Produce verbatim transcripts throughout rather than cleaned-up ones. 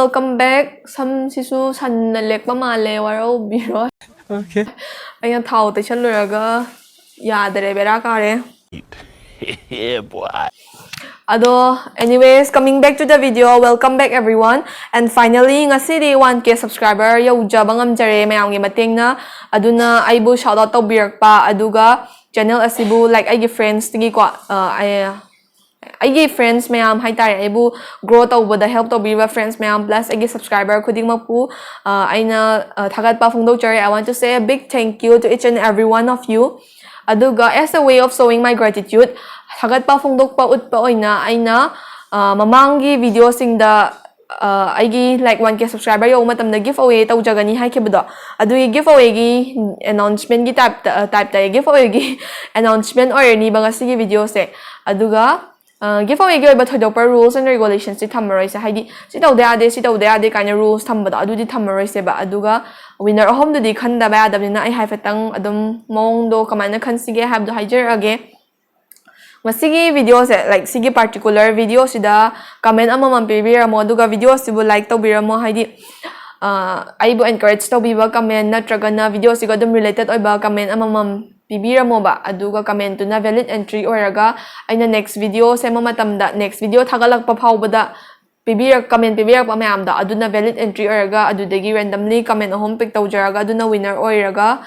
Welcome back. ꯁꯝꯁꯤꯁꯨ ꯁꯟꯅ ꯂꯦꯛꯄ ꯃꯥꯜꯂꯦ, ꯋꯥꯔꯧꯕꯤꯔꯣꯏ꯫ Okay. ꯑꯩꯅ ꯊꯥꯎ ꯇꯩꯁꯜꯂꯨꯔꯒ ꯌꯥꯗꯔꯦ, ꯕꯦꯔꯥ ꯀꯥꯔꯦ꯫ Yeah, boy. ꯑꯗꯣ, anyways, coming back to the video, welcome back everyone. And finally, ꯉꯁꯤꯗꯤ one K subscriber ꯌꯧꯖꯕ ꯉꯝꯖꯔꯦ ꯃꯌꯥꯝꯒꯤ ꯃꯇꯦꯡꯅ꯫ ꯑꯗꯨꯅ ꯑꯩꯕꯨ shout out ꯇꯧꯕꯤꯔꯛꯄ, ꯑꯗꯨꯒ channel ꯑꯁꯤꯕꯨ, like, ꯑꯩꯒꯤ friendsꯇꯒꯤꯀꯣ, ꯑ, ꯑꯩ, ꯑꯩꯒꯤ friends ꯃꯌꯥꯝ ꯍꯥꯏꯇꯥꯔꯦ, ꯑꯩꯕꯨ grow ꯇꯧꯕꯗ help ꯇꯧꯕꯤꯕ friends ꯃꯌꯥꯝ, plus ꯑꯩꯒꯤ subscriber ꯈꯨꯗꯤꯡꯃꯛꯄꯨ, ꯑ, ꯑꯩꯅ, ꯑ, ꯊꯥꯒꯠꯄ ꯐꯣꯡꯗꯣꯛꯆꯔꯤ꯫ I want to say a big thank you to each and every one of you. ꯑꯗꯨꯒ as a way of showing my gratitude, ꯊꯥꯒꯠꯄ ꯐꯣꯡꯗꯣꯛꯄ ꯎꯠꯄ ꯑꯣꯏꯅ ꯑꯩꯅ, ꯑ, ꯃꯃꯥꯡꯒꯤ videoꯁꯤꯡꯗ, ꯑ, ꯑꯩꯒꯤ, like, one K subscriber ꯌꯧꯕ ꯃꯇꯝꯗ giveaway ꯇꯧꯖꯒꯅꯤ ꯍꯥꯏꯈꯤꯕꯗꯣ, ꯑꯗꯨꯒꯤ giveawayꯒꯤ announcementꯀꯤ typeꯇ, ꯑ, typeꯇ giveawayꯒꯤ announcement ꯑꯣꯏꯔꯅꯤꯕ ꯉꯁꯤꯒꯤ videoꯁꯦ꯫ ꯑꯗꯨꯒ, ꯑ, giveawayꯒꯤ ꯑꯣꯏꯕ ꯊꯣꯏꯗꯣꯛꯄ rules and regulationsꯇꯤ ꯊꯝꯃꯔꯣꯏꯁꯦ, ꯍꯥꯏꯗꯤ ꯁꯤ ꯇꯧꯗ ꯌꯥꯗꯦ, ꯁꯤ ꯇꯧꯗ ꯌꯥꯗꯦ ꯀꯥꯏꯅ rules ꯊꯝꯕꯗꯣ, ꯑꯗꯨꯗꯤ ꯊꯝꯃꯔꯣꯏꯁꯦꯕ꯫ ꯑꯗꯨꯒ winner ꯑꯍꯨꯝꯗꯨꯗꯤ ꯈꯟꯗꯕ ꯌꯥꯗꯕꯅꯤꯅ ꯑꯩ ꯍꯥꯏꯐꯦꯠꯇꯪ ꯑꯗꯨꯝ ꯃꯑꯣꯡꯗꯣ ꯀꯃꯥꯏꯅ ꯈꯟꯁꯤꯒꯦ ꯍꯥꯏꯕꯗꯣ ꯍꯥꯏꯖꯔꯛꯑꯒꯦ꯫ ꯉꯁꯤꯒꯤ videoꯁꯦ, like, ꯁꯤꯒꯤ particular videoꯁꯤꯗ comment ꯑꯃꯃꯝ ꯄꯤꯕꯤꯔꯝꯃꯣ, ꯑꯗꯨꯒ videoꯁꯤꯕꯨ like ꯇꯧꯕꯤꯔꯝꯃꯣ, ꯍꯥꯏꯗꯤ, ꯑ, ꯑꯩꯕꯨ encourage ꯇꯧꯕꯤꯕ comment ꯅꯠꯇ꯭ꯔꯒꯅ videoꯁꯤꯒ ꯑꯗꯨꯝ related ꯑꯣꯏꯕ comment ꯑꯃꯃꯝ ꯄꯤꯕꯤꯔꯝꯃꯣꯕ꯫ ꯑꯗꯨꯒ commentꯇꯨꯅ valid entry ꯑꯣꯏꯔꯒ ꯑꯩꯅ next video ꯁꯦꯝꯕ ꯃꯇꯝꯗ, next video ꯊꯥꯒꯠꯂꯛꯄ ꯐꯥꯎꯕꯗ ꯄꯤꯕꯤꯔꯛ-, comment ꯄꯤꯕꯤꯔꯛꯄ ꯃꯌꯥꯝꯗꯣ ꯑꯗꯨꯅ valid entry ꯑꯣꯏꯔꯒ ꯑꯗꯨꯗꯒꯤ randomly comment ꯑꯍꯨꯝ pick ꯇꯧꯖꯔꯒ ꯑꯗꯨꯅ winner ꯑꯣꯏꯔꯒ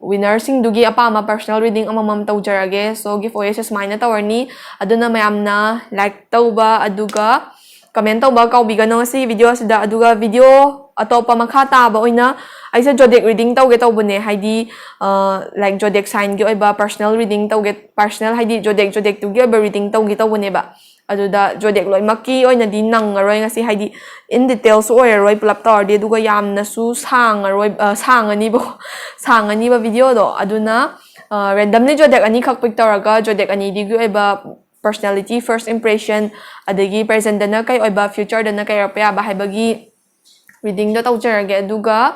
winnerꯁꯤꯡꯗꯨꯒꯤ ꯑꯄꯥꯝꯕ personal reading ꯑꯃꯃꯝ ꯇꯧꯖꯔꯒꯦ꯫ So, giveawayꯁꯦ ꯁꯨꯃꯥꯏꯅ ꯇꯧꯔꯅꯤ꯫ ꯑꯗꯨꯅ ꯃꯌꯥꯝꯅ like ꯇꯧꯕ, ꯑꯗꯨꯒ comment ꯇꯧꯕ ꯀꯥꯎꯕꯤꯒꯅꯣ ꯁꯤ videoꯁꯤꯗ꯫ ꯑꯗꯨꯒ video ꯑꯇꯣꯞꯄ ꯃꯈꯥ ꯇꯥꯕ ꯑꯣꯏꯅ ꯑꯩꯁꯦ zodiac reading ꯇꯧꯒꯦ ꯇꯧꯕꯅꯦ, ꯍꯥꯏꯗꯤ, ꯑ, like, zodiac signꯒꯤ ꯑꯣꯏꯕ personal reading ꯇꯧꯒꯦ, personal ꯍꯥꯏꯗꯤ zodiac, zodiacꯇꯨꯒꯤ ꯑꯣꯏꯕ reading ꯇꯧꯒꯦ ꯇꯧꯕꯅꯦꯕ꯫ ꯑꯗꯨꯗ zodiac ꯂꯣꯏꯅꯃꯛꯀꯤ ꯑꯣꯏꯅꯗꯤ ꯅꯪꯉꯔꯣꯏ ꯉꯁꯤ, ꯍꯥꯏꯗꯤ in detailꯁꯨ ꯑꯣꯏꯔꯔꯣꯏ ꯄꯨꯂꯞ ꯇꯧꯔꯗꯤ, ꯑꯗꯨꯒ ꯌꯥꯝꯅꯁꯨ ꯁꯥꯡꯉꯔꯣꯏ, ꯑ, ꯁꯥꯡꯉꯅꯤꯕꯀꯣ, ꯁꯥꯡꯉꯅꯤꯕ videoꯗꯣ꯫ ꯑꯗꯨꯅ, ꯑ, randomly zodiac ꯑꯅꯤꯈꯛ pick ꯇꯧꯔꯒ zodiac ꯑꯅꯤꯗꯨꯒꯤ ꯑꯣꯏꯕ personality, first impression, ꯑꯗꯒꯤ presentꯗꯅ ꯀꯩ ꯑꯣꯏꯕ, futureꯗꯅ ꯀꯩ ꯑꯣꯏꯔꯛꯄ ꯌꯥꯕ ꯍꯥꯏꯕꯒꯤ readingꯗꯣ ꯇꯧꯖꯔꯒꯦ꯫ ꯑꯗꯨꯒ,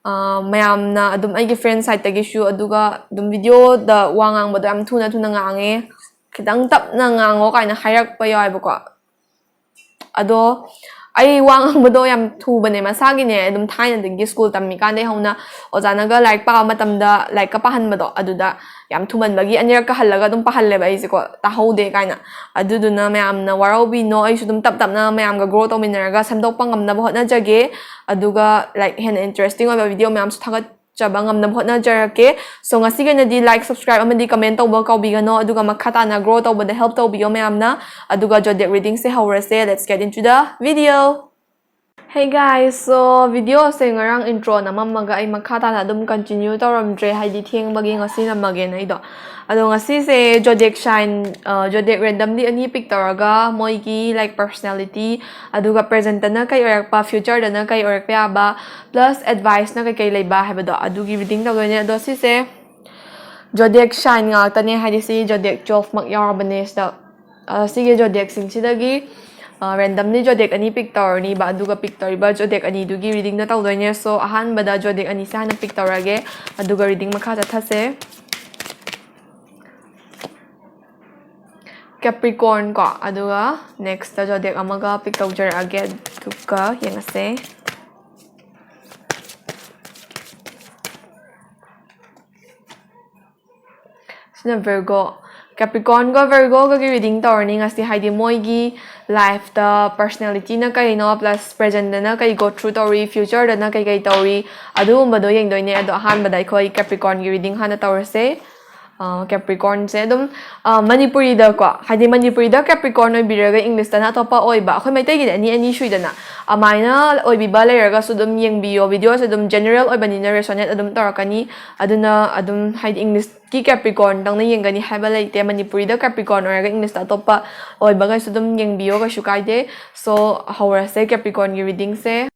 ꯑ, ꯃꯌꯥꯝꯅ ꯑꯗꯨꯝ ꯑꯩꯒꯤ friend sideꯇꯒꯤꯁꯨ, ꯑꯗꯨꯒ ꯑꯗꯨꯝ videoꯗ ꯋꯥ ꯉꯥꯡꯕꯗꯣ ꯌꯥꯝ ꯊꯨꯅ ꯊꯨꯅ ꯉꯥꯡꯉꯦ, ꯈꯤꯇꯪ ꯇꯞꯅ ꯉꯥꯡꯉꯣ ꯀꯥꯏꯅ ꯍꯥꯏꯔꯛꯄ ꯌꯥꯎꯋꯦꯕꯀꯣ꯫ ꯑꯗꯣ, ꯑꯩ ꯋꯥ ꯉꯥꯡꯕꯗꯣ ꯌꯥꯝ ꯊꯨꯕꯅꯦ ꯃꯁꯥꯒꯤꯅꯦ꯫ ꯑꯗꯨꯝ ꯊꯥꯏꯅꯗꯒꯤ ꯁ꯭ꯀꯨꯜ ꯇꯝꯃꯤꯀꯥꯟꯗꯩ ꯍꯧꯅ ꯑꯣꯖꯥꯅꯒ ꯂꯥꯏꯔꯤꯛ ꯄꯥꯕ ꯃꯇꯝꯗ ꯂꯥꯏꯔꯤꯛꯀ ꯄꯥꯍꯟꯕꯗꯣ, ꯑꯗꯨꯗ ꯌꯥꯝ ꯊꯨꯃꯟꯕꯒꯤ ꯑꯅꯤꯔꯛꯀ ꯍꯜꯂꯒ ꯑꯗꯨꯝ ꯄꯥꯍꯜꯂꯦꯕ ꯑꯩꯁꯦꯀꯣ, ꯇꯥꯍꯧꯗꯦ ꯀꯥꯏꯅ꯫ ꯑꯗꯨꯗꯨꯅ ꯃꯌꯥꯝꯅ ꯋꯥꯔꯧꯕꯤꯅꯣ, ꯑꯩꯁꯨ ꯑꯗꯨꯝ ꯇꯞ ꯇꯞꯅ ꯃꯌꯥꯝꯒ ꯒ꯭ꯔꯣ ꯇꯧꯃꯤꯟꯅꯔꯒ ꯁꯦꯝꯗꯣꯛꯄ ꯉꯝꯅꯕ ꯍꯣꯠꯅꯖꯒꯦ꯫ ꯑꯗꯨꯒ, ꯂꯥꯏꯛ, ꯍꯦꯟꯅ ꯏꯟꯇꯔꯦꯁꯇꯤꯡ ꯑꯣꯏꯕ ꯚꯤꯗꯤꯑꯣ ꯃꯌꯥꯝꯁꯨ ꯊꯥꯒꯠꯆꯕ ꯉꯝꯅꯕ ꯍꯣꯠꯅꯖꯔꯛꯀꯦ꯫ So, ꯉꯁꯤꯒꯤ ꯑꯣꯏꯅꯗꯤ ꯂꯥꯏꯛ, ꯁꯕꯁꯀ꯭ꯔꯥꯏꯕ ꯑꯃꯗꯤ ꯀꯃꯦꯟ ꯇꯧꯕ ꯀꯥꯎꯕꯤꯒꯅꯣ, ꯑꯗꯨꯒ ꯃꯈꯥ ꯇꯥꯅ ꯒ꯭ꯔꯣ ꯇꯧꯕꯗ ꯍꯦꯜꯞ ꯇꯧꯕꯤꯌꯣ ꯃꯌꯥꯝꯅ꯫ ꯑꯗꯨꯒ zodiac readingꯁꯦ ꯍꯧꯔꯁꯦ꯫ Let's get into the video. Hey guys, so ꯚꯤꯗꯤꯑꯣꯁꯦ ꯉꯔꯥꯡ ꯏꯟꯇ꯭ꯔꯣ ꯅꯝꯃꯝꯃꯒ ꯑꯩ ꯃꯈꯥ ꯇꯥꯅ ꯑꯗꯨꯝ ꯀꯟꯇꯤꯅ꯭ꯌꯨ ꯇꯧꯔꯝꯗ꯭ꯔꯦ, ꯍꯥꯏꯗꯤ ꯊꯦꯡꯕꯒꯤ ꯉꯁꯤ ꯅꯝꯃꯒꯦꯅ ꯑꯩꯗꯣ꯫ ꯑꯗꯣ ꯉꯁꯤꯁꯦ zodiac sign, zodiac randomly ꯑꯅꯤ ꯄꯤꯛ ꯇꯧꯔꯒ ꯃꯣꯏꯒꯤ, ꯂꯥꯏꯛ, ꯄꯔꯁꯅꯦꯂꯤꯇꯤ, ꯑꯗꯨꯒ ꯄ꯭ꯔꯦꯖꯦꯟꯇꯅ ꯀꯩ ꯑꯣꯏꯔꯛꯄ, ꯐ꯭ꯌꯨꯆꯔꯗꯅ ꯀꯩ ꯑꯣꯏꯔꯛꯄ ꯌꯥꯕ, ꯄ꯭ꯂꯁ ꯑꯦꯗꯚꯥꯏꯁꯅ ꯀꯩꯀꯩ ꯂꯩꯕ ꯍꯥꯏꯕꯗꯣ ꯑꯗꯨꯒꯤ ꯔꯤꯗꯤꯡ ꯇꯧꯗꯣꯏꯅꯦ꯫ ꯑꯗꯣ ꯁꯤꯁꯦ zodiac sign ꯉꯥꯛꯇꯅꯦ, ꯍꯥꯏꯗꯤ ꯁꯤ zodiac twelve ꯃꯛ ꯌꯥꯎꯔꯕꯅꯦ ꯁꯤꯗ꯫ ꯑ, ꯁꯤꯒꯤ zodiacꯁꯤꯡꯁꯤꯗꯒꯤ, ꯑ, randomly zodiac ꯑꯅꯤ ꯄꯤꯛ ꯇꯧꯔꯅꯤꯕ, ꯑꯗꯨꯒ ꯄꯤꯛ ꯇꯧꯔꯤꯕ zodiac ꯑꯅꯤꯗꯨꯒꯤ ꯔꯤꯗꯤꯡꯗ ꯇꯧꯗꯣꯏꯅꯦ꯫ So, ꯑꯍꯥꯟꯕꯗ zodiac ꯑꯅꯤꯁꯦ ꯍꯥꯟꯅ ꯄꯤꯛ ꯇꯧꯔꯒꯦ, ꯑꯗꯨꯒ ꯔꯤꯗꯤꯡ ꯃꯈꯥ ꯆꯠꯊꯁꯦ꯫ Capricorn ꯀꯣ, ꯑꯗꯨꯒ next zodiac ꯑꯃꯒ ꯄꯤꯛ ꯇꯧꯖꯔꯛꯑꯒꯦ, ꯑꯗꯨꯒ ꯌꯦꯡꯉꯁꯦ꯫ ꯁꯤꯅ Virgo꯫ Capricornꯒ Virgoꯒꯒꯤ ꯔꯤꯗꯤꯡ ꯇꯧꯔꯅꯤ ꯉꯁꯤ, ꯍꯥꯏꯗꯤ ꯃꯣꯏꯒꯤ ꯂꯥꯏꯐꯇ ꯄꯔꯁꯅꯦꯂꯤꯇꯤꯅ ꯀꯩꯅꯣ, ꯄ꯭ꯂꯁ ꯄ꯭ꯔꯦꯖꯦꯟꯗꯅ ꯀꯩ ꯒꯣ ꯊ꯭ꯔꯨ ꯇꯧꯔꯤ, ꯐ꯭ꯌꯨꯆꯔꯗꯅ ꯀꯩꯀꯩ ꯇꯧꯔꯤ, ꯑꯗꯨꯒꯨꯝꯕꯗꯣ ꯌꯦꯡꯗꯣꯏꯅꯦ꯫ ꯑꯗꯣ ꯑꯍꯥꯟꯕꯗ ꯑꯩꯈꯣꯏ Capricornꯒꯤ ꯔꯤꯗꯤꯡ ꯍꯥꯟꯅ ꯇꯧꯔꯁꯦ꯫ ꯑ, Capricornꯁꯦ ꯑꯗꯨꯝ, ꯑ, ꯃꯅꯤꯄꯨꯔꯤꯗꯀꯣ, ꯍꯥꯏꯗꯤ ꯃꯅꯤꯄꯨꯔꯤꯗ Capricorn ꯑꯣꯏꯕꯤꯔꯒ Englishꯇꯅ ꯑꯇꯣꯞꯄ ꯑꯣꯏꯕ, ꯑꯩꯈꯣꯏ ꯃꯩꯇꯩꯒꯤꯗꯤ ꯑꯅꯤ ꯑꯅꯤ ꯁꯨꯏꯗꯅ, ꯑꯗꯨꯃꯥꯏꯅ ꯑꯣꯏꯕꯤꯕ ꯂꯩꯔꯒꯁꯨ ꯑꯗꯨꯝ ꯌꯦꯡꯕꯤꯌꯣ꯫ ꯚꯤꯗꯤꯑꯣꯁꯦ ꯑꯗꯨꯝ general ꯑꯣꯏꯕꯅꯤꯅ resonate ꯑꯗꯨꯝ ꯇꯧꯔꯛꯀꯅꯤ꯫ ꯑꯗꯨꯅ ꯑꯗꯨꯝ, ꯍꯥꯏꯗꯤ, Englishꯀꯤ Capricornꯗꯪꯅ ꯌꯦꯡꯒꯅꯤ ꯍꯥꯏꯕ ꯂꯩꯇꯦ, ꯃꯅꯤꯄꯨꯔꯤꯗ Capricorn ꯑꯣꯏꯔꯒ Englishꯇ ꯑꯇꯣꯞꯄ ꯑꯣꯏꯕꯈꯩꯁꯨ ꯑꯗꯨꯝ ꯌꯦꯡꯕꯤꯌꯣ, ꯀꯩꯁꯨ ꯀꯥꯏꯗꯦ꯫ So, ꯍꯧꯔꯁꯦ Capricornꯒꯤ ꯔꯤꯗꯤꯡꯁꯦ꯫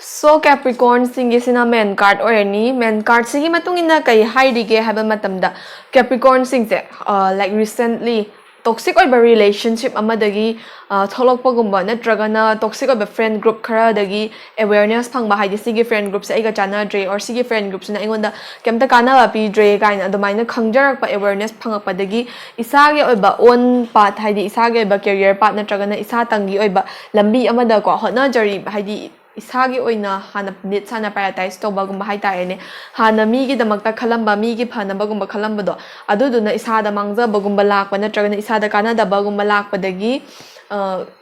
So, Capricornꯁꯤꯡꯒꯤꯁꯤꯅ main card ꯑꯣꯏꯔꯅꯤ꯫ Main cardꯁꯤꯒꯤ ꯃꯇꯨꯡ ꯏꯟꯅ ꯀꯩ ꯍꯥꯏꯔꯤꯒꯦ ꯍꯥꯏꯕ ꯃꯇꯝꯗ, Capricornꯁꯤꯡꯁꯦ, ꯑ, like, recently Toxic ꯑꯣꯏꯕ relationship ꯑꯃꯗꯒꯤ ꯊꯣꯛꯂꯛꯄꯒꯨꯝꯕ, ꯅꯠꯇ꯭ꯔꯒꯅ toxic ꯑꯣꯏꯕ friend group ꯈꯔꯗꯒꯤ awareness ꯐꯪꯕ, ꯍꯥꯏꯗꯤ ꯁꯤꯒꯤ friend groupꯁꯦ ꯑꯩꯒ ꯆꯥꯟꯅꯗ꯭ꯔꯦ, or ꯁꯤꯒꯤ friend groupꯁꯤꯅ ꯑꯩꯉꯣꯟꯗ ꯀꯩꯝꯇ ꯀꯥꯟꯅꯕ ꯄꯤꯗ꯭ꯔꯦ ꯀꯥꯏꯅ ꯑꯗꯨꯃꯥꯏꯅ ꯈꯪꯖꯔꯛꯄ, awareness ꯐꯪꯉꯛꯄꯗꯒꯤ ꯏꯁꯥꯒꯤ ꯑꯣꯏꯕ own path, ꯍꯥꯏꯗꯤ ꯏꯁꯥꯒꯤ ꯑꯣꯏꯕ career path ꯅꯠꯇ꯭ꯔꯒꯅ ꯏꯁꯥꯇꯪꯒꯤ ꯑꯣꯏꯕ ꯂꯝꯕꯤ ꯑꯃꯗꯀꯣ ꯍꯣꯠꯅꯖꯔꯤ, ꯍꯥꯏꯗꯤ ꯏꯁꯥꯒꯤ ꯑꯣꯏꯅ ꯍꯥꯟꯅ needs ꯍꯥꯟꯅ prioritize ꯇꯧꯕꯒꯨꯝꯕ ꯍꯥꯏꯇꯥꯔꯦꯅꯦ꯫ ꯍꯥꯟꯅ ꯃꯤꯒꯤꯗꯃꯛꯇ ꯈꯜꯂꯝꯕ, ꯃꯤꯒꯤ ꯐꯅꯕꯒꯨꯝꯕ ꯈꯜꯂꯝꯕꯗꯣ, ꯑꯗꯨꯗꯨꯅ ꯏꯁꯥꯗ ꯃꯥꯡꯖꯕꯒꯨꯝꯕ ꯂꯥꯛꯄ ꯅꯠꯇ꯭ꯔꯒꯅ ꯏꯁꯥꯗ ꯀꯥꯟꯅꯗꯕꯒꯨꯝꯕ ꯂꯥꯛꯄꯗꯒꯤ,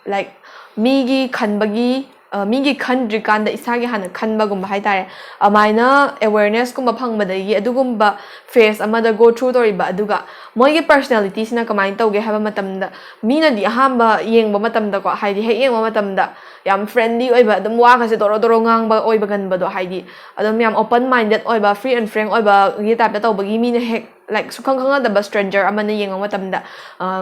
like, ꯃꯤꯒꯤ ꯈꯟꯕꯒꯤ, ꯃꯤꯒꯤ ꯈꯟꯗ꯭ꯔꯤꯀꯥꯟꯗ ꯏꯁꯥꯒꯤ ꯍꯥꯟꯅ ꯈꯟꯕꯒꯨꯝꯕ ꯍꯥꯏꯇꯥꯔꯦ꯫ ꯑꯗꯨꯃꯥꯏꯅ awarenessꯀꯨꯝꯕ ꯐꯪꯕꯗꯒꯤ ꯑꯗꯨꯒꯨꯝꯕ phase ꯑꯃꯗ go through ꯇꯧꯔꯤꯕ꯫ ꯑꯗꯨꯒ ꯃꯣꯏꯒꯤ personalityꯁꯤꯅ ꯀꯃꯥꯏꯅ ꯇꯧꯒꯦ ꯍꯥꯏꯕ ꯃꯇꯝꯗ, ꯃꯤꯅꯗꯤ ꯑꯍꯥꯟꯕ ꯌꯦꯡꯕ ꯃꯇꯝꯗꯀꯣ, ꯍꯥꯏꯗꯤ ꯍꯦꯛ ꯌꯦꯡꯕ ꯃꯇꯝꯗ ꯌꯥꯝ friendly ꯑꯣꯏꯕ, ꯑꯗꯨꯝ ꯋꯥꯒꯁꯦ ꯗꯣꯔꯣ ꯗꯣꯔꯣ ꯉꯥꯡꯕ ꯑꯣꯏꯕꯒꯟꯕꯗꯣ, ꯍꯥꯏꯗꯤ ꯑꯗꯨꯝ ꯌꯥꯝ open minded ꯑꯣꯏꯕ, free and frank ꯑꯣꯏꯕꯒꯤ typeꯇ ꯇꯧꯕꯒꯤ ꯃꯤꯅ ꯍꯦꯛ, like, ꯁꯨꯈꯪ ꯈꯪꯅꯗꯕ stranger ꯑꯃꯅ ꯌꯦꯡꯕ ꯃꯇꯝꯗ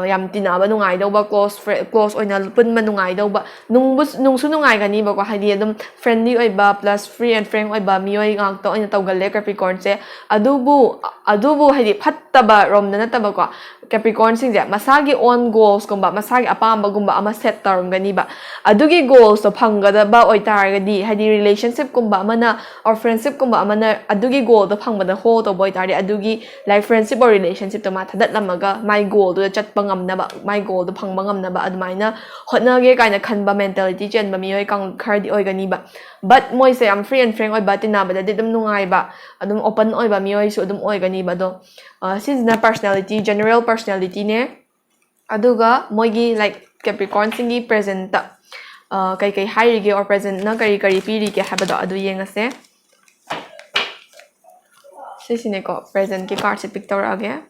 ꯌꯥꯝ ꯇꯤꯟꯅꯕ ꯅꯨꯡꯉꯥꯏꯗꯧꯕ, close friend, close ꯑꯣꯏꯅ ꯄꯨꯟꯕ ꯅꯨꯡꯉꯥꯏꯗꯧꯕ, ꯅꯨꯡꯕꯨ ꯅꯨꯡꯁꯨ ꯅꯨꯡꯉꯥꯏꯒꯅꯤꯕꯀꯣ, ꯍꯥꯏꯗꯤ ꯑꯗꯨꯝ friendly ꯑꯣꯏꯕ plus free and frank ꯑꯣꯏꯕ ꯃꯤꯑꯣꯏ ꯉꯥꯛꯇ ꯑꯣꯏꯅ ꯇꯧꯒꯜꯂꯦ Capricornꯁꯦ꯫ ꯑꯗꯨꯕꯨ ꯑꯗꯨꯕꯨ ꯍꯥꯏꯗꯤ ꯐꯠꯇꯕ ꯔꯣꯝꯗ ꯅꯠꯇꯕꯀꯣ, Capricornꯁꯤꯡꯁꯦ ꯃꯁꯥꯒꯤ own goalsꯀꯨꯝꯕ, ꯃꯁꯥꯒꯤ ꯑꯄꯥꯝꯕꯒꯨꯝꯕ ꯑꯃ set ꯇꯧꯔꯝꯒꯅꯤꯕ꯫ ꯑꯗꯨꯒꯤ goalsꯇꯣ ꯐꯪꯒꯗꯕ ꯑꯣꯏꯇꯥꯔꯒꯗꯤ, ꯍꯥꯏꯗꯤ relationshipꯀꯨꯝꯕ ꯑꯃꯅ or friendshipꯀꯨꯝꯕ ꯑꯃꯅ ꯑꯗꯨꯒꯤ goalꯗꯣ ꯐꯪꯕꯗ ꯍꯣ ꯇꯧꯕ ꯑꯣꯏꯇꯥꯔꯗꯤ, ꯑꯗꯨꯒꯤ, like, friendship or relationshipꯇꯣ ꯃꯥ ꯊꯥꯗꯠꯂꯝꯃꯒ ꯃꯥꯏ goalꯗꯨꯗ ꯆꯠꯄ ꯉꯝꯅꯕ, ꯃꯥꯏ goalꯗꯣ ꯐꯪꯕ ꯉꯝꯅꯕ ꯑꯗꯨꯃꯥꯏꯅ ꯍꯣꯠꯅꯒꯦ ꯀꯥꯏꯅ ꯈꯟꯕ mentality ꯆꯦꯟꯕ ꯃꯤꯑꯣꯏ ꯈꯔꯗꯤ ꯑꯣꯏꯒꯅꯤꯕ꯫ But ꯃꯣꯏꯁꯦ ꯌꯥꯝ free and frank ꯑꯣꯏꯕ, ꯇꯤꯟꯅꯕꯗꯗꯤ ꯑꯗꯨꯝ ꯅꯨꯡꯉꯥꯏꯕ, ꯑꯗꯨꯝ open ꯑꯣꯏꯕ ꯃꯤꯑꯣꯏꯁꯨ ꯑꯗꯨꯝ ꯑꯣꯏꯒꯅꯤꯕ꯫ ꯑꯗꯣ ꯁꯤꯁꯤꯅ personality, general personalityꯅꯦ꯫ ꯑꯗꯨꯒ ꯃꯣꯏꯒꯤ, like, Capricornꯁꯤꯡꯒꯤ presentꯇ ꯀꯩꯀꯩ ꯍꯥꯏꯔꯤꯒꯦ or presentꯅ ꯀꯔꯤ ꯀꯔꯤ ꯄꯤꯔꯤꯒꯦ ꯍꯥꯏꯕꯗꯣ ꯑꯗꯨ ꯌꯦꯡꯉꯁꯦ꯫ ꯁꯤꯁꯤꯅꯦꯀꯣ, presentꯀꯤ cardꯁꯦ pick ꯇꯧꯔꯛꯑꯒꯦ꯫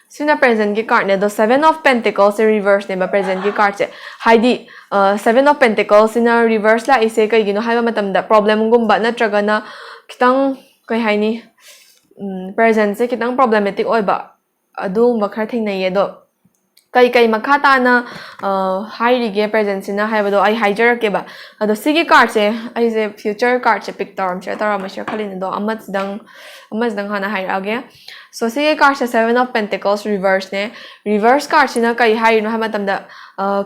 ꯁꯤꯅ presentꯀꯤ cardꯅꯦ꯫ ꯑꯗꯣ Seven of Pentaclesꯁꯦ reverseꯅꯦꯕ presentꯀꯤ cardꯁꯦ꯫ ꯍꯥꯏꯗꯤ Seven of Pentaclesꯁꯤꯅ reverse ꯂꯥꯛꯏꯁꯦ ꯀꯩꯒꯤꯅꯣ ꯍꯥꯏꯕ ꯃꯇꯝꯗ problemꯒꯨꯝꯕ ꯅꯠꯇ꯭ꯔꯒꯅ ꯈꯤꯇꯪ, ꯀꯩ ꯍꯥꯏꯅꯤ, presentꯁꯦ ꯈꯤꯇꯪ problematic ꯑꯣꯏꯕ ꯑꯗꯨꯒꯨꯝꯕ ꯈꯔ ꯊꯦꯡꯅꯩꯌꯦ꯫ ꯑꯗꯣ ꯀꯩ ꯀꯩ ꯃꯈꯥ ꯇꯥꯅ ꯍꯥꯏꯔꯤꯒꯦ ꯄ꯭ꯔꯦꯖꯦꯟꯁꯤꯅ ꯍꯥꯏꯕꯗꯣ ꯑꯩ ꯍꯥꯏꯖꯔꯛꯀꯦꯕ꯫ ꯑꯗꯣ ꯁꯤꯒꯤ ꯀꯥꯔꯠꯁꯦ, ꯑꯩꯁꯦ ꯐ꯭ꯌꯨꯆꯔ ꯀꯥꯔꯠꯁꯦ ꯄꯤꯛ ꯇꯧꯔꯝꯁꯤꯔ ꯇꯧꯔꯝꯃꯣꯏꯁꯤꯔ ꯈꯜꯂꯤꯅꯦ꯫ ꯑꯗꯣ ꯑꯃꯁꯤꯗꯪ ꯑꯃꯁꯤꯗꯪ ꯍꯥꯟꯅ ꯍꯥꯏꯔꯛꯑꯒꯦ꯫ ꯁꯣ ꯁꯤꯒꯤ ꯀꯥꯔꯠꯁꯦ Seven of Pentacles reverseꯅꯦ꯫ ꯔꯤꯚꯔꯁ ꯀꯥꯔꯠꯁꯤꯅ ꯀꯩ ꯍꯥꯏꯔꯤꯅꯣ ꯍꯥꯏꯕ ꯃꯇꯝꯗ,